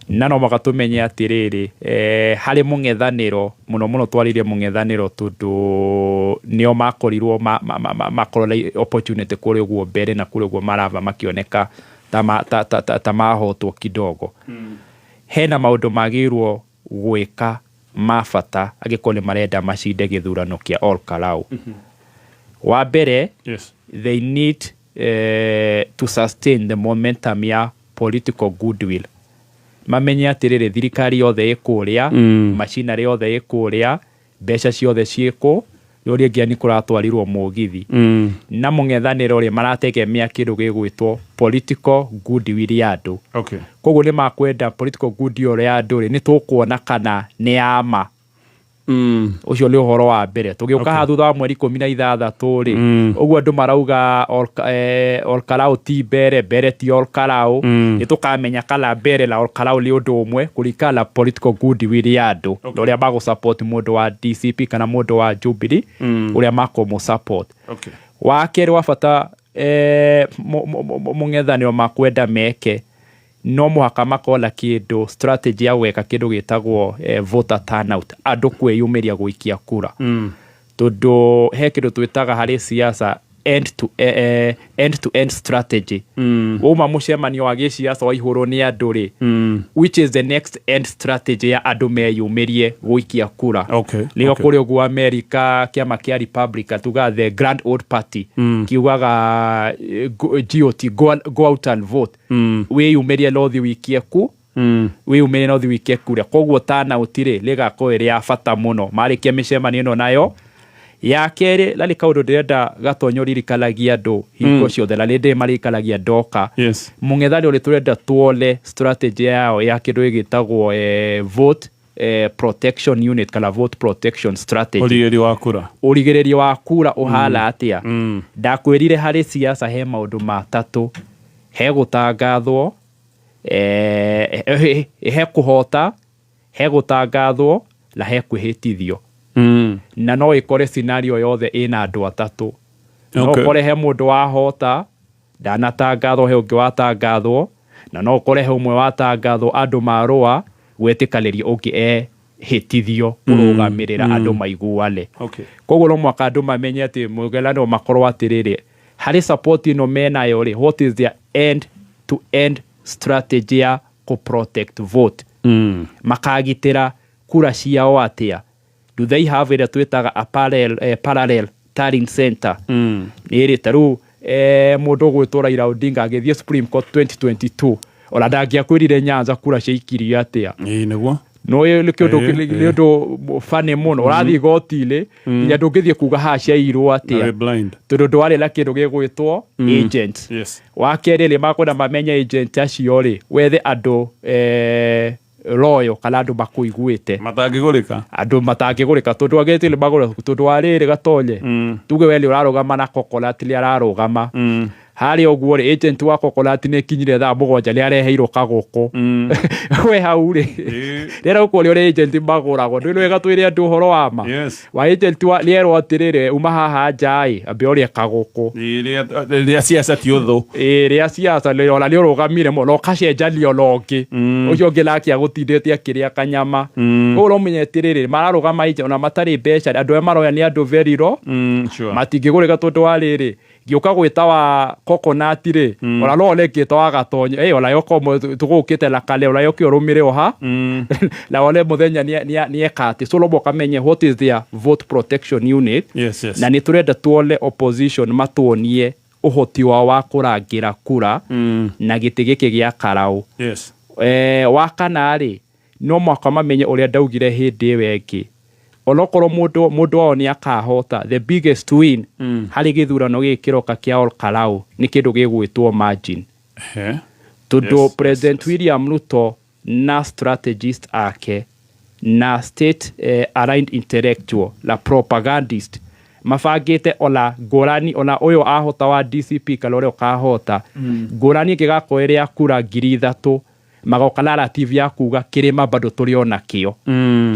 na no mũhaka tũmenye atĩrĩrĩ, harĩ mũng'ethanĩro mũno mũno twarĩrie mũng'ethanĩro tondũ nĩo makorirwo makorwo na opportunity kũrĩa ũguo mbere na kũrĩa ũguo marava makĩoneka ta mahotwo kidogo. Hena maũndũ magĩrĩirwo gwĩka ma bata angĩkorwo nĩ marenda macinde gĩthurano kĩa Ol Kalou. Wa mbere, they need to sustain the momentum ya political goodwill. Mamenye atĩrĩrĩ, thirikari yothe ĩ kũrĩa, machinery yothe ĩ kũrĩa, mbeca ciothe ciĩkũ rĩu. Rĩngĩ nĩ kũratwarirwo mũgithi na mũng'ethanĩro rĩ, marategemea kĩndũ gĩgwĩtwo political goodwill ya andũ. Koguo nĩ makwenda political goodwill ya andũ rĩ, nĩ tũkuona kana nĩ ya ma. Ũcio nĩ ũhoro wa mbere. Tũgĩũka haha thutha wa mweri 16 rĩ, ũguo andũ marauga Ol Kalou ti mbere, mbere ti Ol Kalou. Nĩ tũkamenya kana mbere na Ol Kalou nĩ ũndũ ũmwe kũringana na political goodwill ya andũ na ũrĩa magũ support mũndũ wa DCP kana mũndũ wa Jubilee, ũrĩa makũmũ support. Wa kerĩ wa bata, mũng'ethanĩro makwenda meke, no mũhaka makorwo na kĩndũ strategy ya gwĩka kĩndũ gĩtagwo voter turnout, andũ kwĩyumĩria gũikia kura, tondũ he kĩndũ twĩtaga harĩ siasa end to end strategy. Wauma mũcemanio wa gĩciaca waihũrwo nĩ andũ rĩ, which is the next end strategy ya andũ meyumĩrie gũikia kura? Nĩo kũrĩ ũguo America, kĩama kĩa Republican, tugaga the Grand Old Party, kiugaga GOT, go out and vote, wĩyumĩrie na ũthiĩ wikie ku wĩyumĩrie na ũthiĩ wikie kura. Koguo turnout rĩ, rĩgakorwo ĩrĩ ya bata mũno marĩkia mĩcemanio ĩno. Nayo ya kerĩ, na nĩ kaũndũ ndĩrenda gatonyo ririkanagia andũ hingo ciothe na nĩ ndĩ maririkanagia ndoka, mũng'ethanĩro nĩ tũrenda tuone strategy yao ya kĩndũ gĩgĩtagwo vote protection unit kana vote protection strategy. Ũrigĩrĩri wa kura. Ũrigĩrĩria wa kura ũhana atĩa? Ndakwĩrire harĩ siasa he maũndũ matatũ: he gũtangathwo, he kũhota, he gũtangathwo na he kwĩhĩtithio. Na no ĩkore scenario yothe ĩna andũ atatũ. No ũkore he mũndũ wahota ndanatangathwo, he ũngĩ watangathwo, na no ũkore he ũmwe watangathwo, andũ marũa gwĩtĩkanĩria ũngĩ ehĩtithio kũrũgamĩrĩra andũ maiguane. Koguo no mũhaka andũ mamenye atĩ mũng'ethanĩro makorwo atĩrĩrĩ, harĩ support ĩno menayo rĩ, what is their end to end strategy ya kũ protect vote? Makagitĩra kura ciao atĩa? Do they have ĩrĩa twĩtaga a parallel tallying center? Nĩ ta rĩu mũndũ ũgwĩtwo Raila Odinga agĩthiĩ Supreme Court 2022, ona ndangĩakwĩrire Nyanza kura ciaikirio atĩa. Ĩĩ, nĩguo. No nĩ kĩũndũ nĩ ũndũ funny mũno ũrathiĩ igoti-inĩ nginya ndũngĩthiĩ kuga haha ciairwo Na atĩa wĩ blind. Tondũ ndwarĩ na kĩndũ gĩgwĩtwo agent. Wa kerĩ rĩ, makwenda mamenye agent acio rĩ, wethe andũ loyal kana andũ makũiguĩte. Matangĩgũrĩka. Andũ matangĩgũrĩka, tondũ agĩtĩ nĩ magũra, tondũ wa rĩrĩ gatonye tuge we nĩ ũrarũgama na Coconut nĩ ararũgama harĩa ũguo rĩ, agent wa Coconut nĩ kinyire thaa 7 nĩ areheirwo kagũkũ we hau rĩ, rĩera gũkũ ũrĩa agent magũragwo ndũ wega twĩre andũ ũhoro wa ma. Wa agent wa rĩerwo atĩrĩrĩ, uma haha nja ĩ, ambe ũrĩe kagũkũ. Rĩa ciaca ti ũthũ. Ĩ, rĩa ciaca ona nĩ ũrũgamire mũno ũkacenjania ona ũngĩ ũcio ũngĩ nake agũtindĩte akĩrĩa kanyama. Koguo ũramenya atĩrĩrĩ, mararũgama agent ona matarĩ mbeca, andũ arĩa maroya nĩ andũ very low. Matingĩgũrĩka tondũ wa rĩrĩ, ngĩũka gwĩta wa Coconut rĩ, ona no one ngĩta wa Gatonye ĩ, ona yokorwo tũgũkĩte na kale, ona yoke ũrũmĩre oha na one mũthenya nĩeka atĩ. So no mũhaka menye what is their vote protection unit. Na nĩ tũrenda tuone opposition matuonie ũhoti wao wa kũrangĩra kura na gĩtĩ gĩkĩ gĩa Karau. Wa kana rĩ, no mũhaka mamenye ũrĩa ndaugire hĩndĩ ĩyo ĩngĩ, onokorwo mũndũ wao nĩ akahota, the biggest win harĩ gĩthurano gĩkĩ kĩroka kĩa Ol Kalou nĩ kĩndũ gĩgwĩtwo margin, tondũ President William Ruto na strategist ake na state aligned intellectual na propagandist mabangĩte ona ngũrani, ona ũyũ ahota wa DCP kana ũrĩa ũkahota, ngũrani ĩngĩgakorwo ĩrĩ ya kura 3,000, magoka narrative ya kuga kĩrĩma bado tũrĩ ona kĩo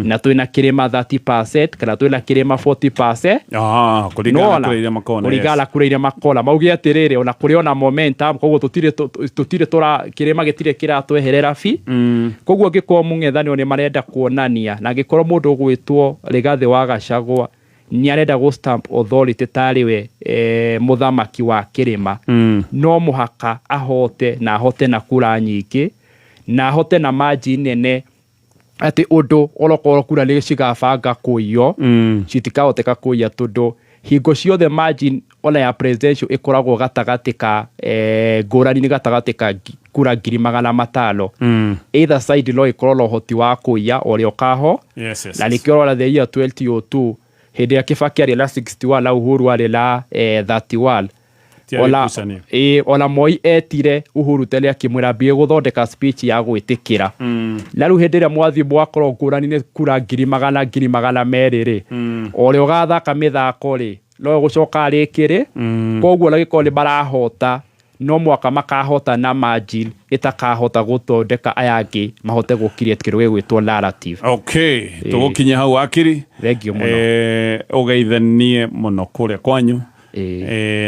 na twĩna kĩrĩma 30% kana twĩna kĩrĩma 40%. Ah, kũringana na kura iria makona. Kũringana na kura iria makona, mauge atĩrĩrĩ, ona kũrĩ ona momentum, koguo tũtirĩ tũra kĩrĩma gĩtirĩ kĩratweherera bi. Koguo angĩkorwo mũng'ethanĩro nĩ marenda kuonania, na angĩkorwo mũndũ ũgwĩtwo Rigathĩ wa Gachagua nĩ arenda gũ stamp authority tarĩ we mũthamaki wa kĩrĩma, no mũhaka ahote na ahote na kura nyingĩ na ahote na margin nene, atĩ ũndũ onokorwo kura nĩ cigabanga kũiywo, citikahoteka kũiya, tondũ hingo ciothe margin ona ya presidential ĩkoragwo gatagatĩ ka ngũrani nĩ gatagatĩ ka kura 500,000. Either side no ĩkorwo na ũhoti wa kũiya ũrĩa ũkaho. Na nĩkĩo ũrona the year 2002, hĩndĩ ĩrĩa Kibaki arĩ na 61 na Uhuru arĩ na 31. Tiarĩ Ona ngucanio. Ĩ, ona Moi etire Uhuru tene akĩmwĩra ambie gũthondeka speech ya gwĩtĩkĩra. Na rĩu hĩndĩ ĩrĩa mwathiĩ mwakorwo ngũrani nĩ kura ngiri magana 200,000 rĩ, o ũrĩa ũgathaka mĩthako rĩ, no gũcoka arĩkĩrĩ. Koguo ona gĩkorwo nĩ marahota, no mwaka makahota na margin ĩtakahota gũthondeka aya angĩ mahote gũ create kĩndũ gĩgwĩtwo narrative. Okay, tũgũkinya hau, wakiri. Thank you mũno. Ũgeithanie mũno kũrĩa kwanyu.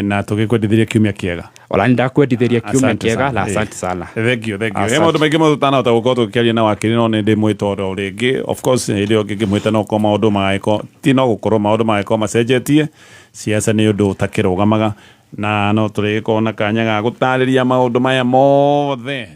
Na tũgĩkwendithirie kiumia kĩega. Ona nĩ ndakwendithĩria kiumia Asante kĩega sana. na asante sana. Thank you, thank you. He Asante. maũndũ maingĩ mũno tũtanahota gũkorwo tũkĩaria na wakiri, no nĩ ndĩmwĩta oro rĩngĩ. Of course, hĩndĩ ĩyo ngĩmwĩta no korwo maũndũ magagĩkorwo ti no gũkorwo maũndũ magagĩkorwo macenjetie. Siasa nĩ ũndũ ũtakĩrũgamaga na no tũrĩgĩkorwo na kanya ga gũtarĩria maũndũ maya mothe.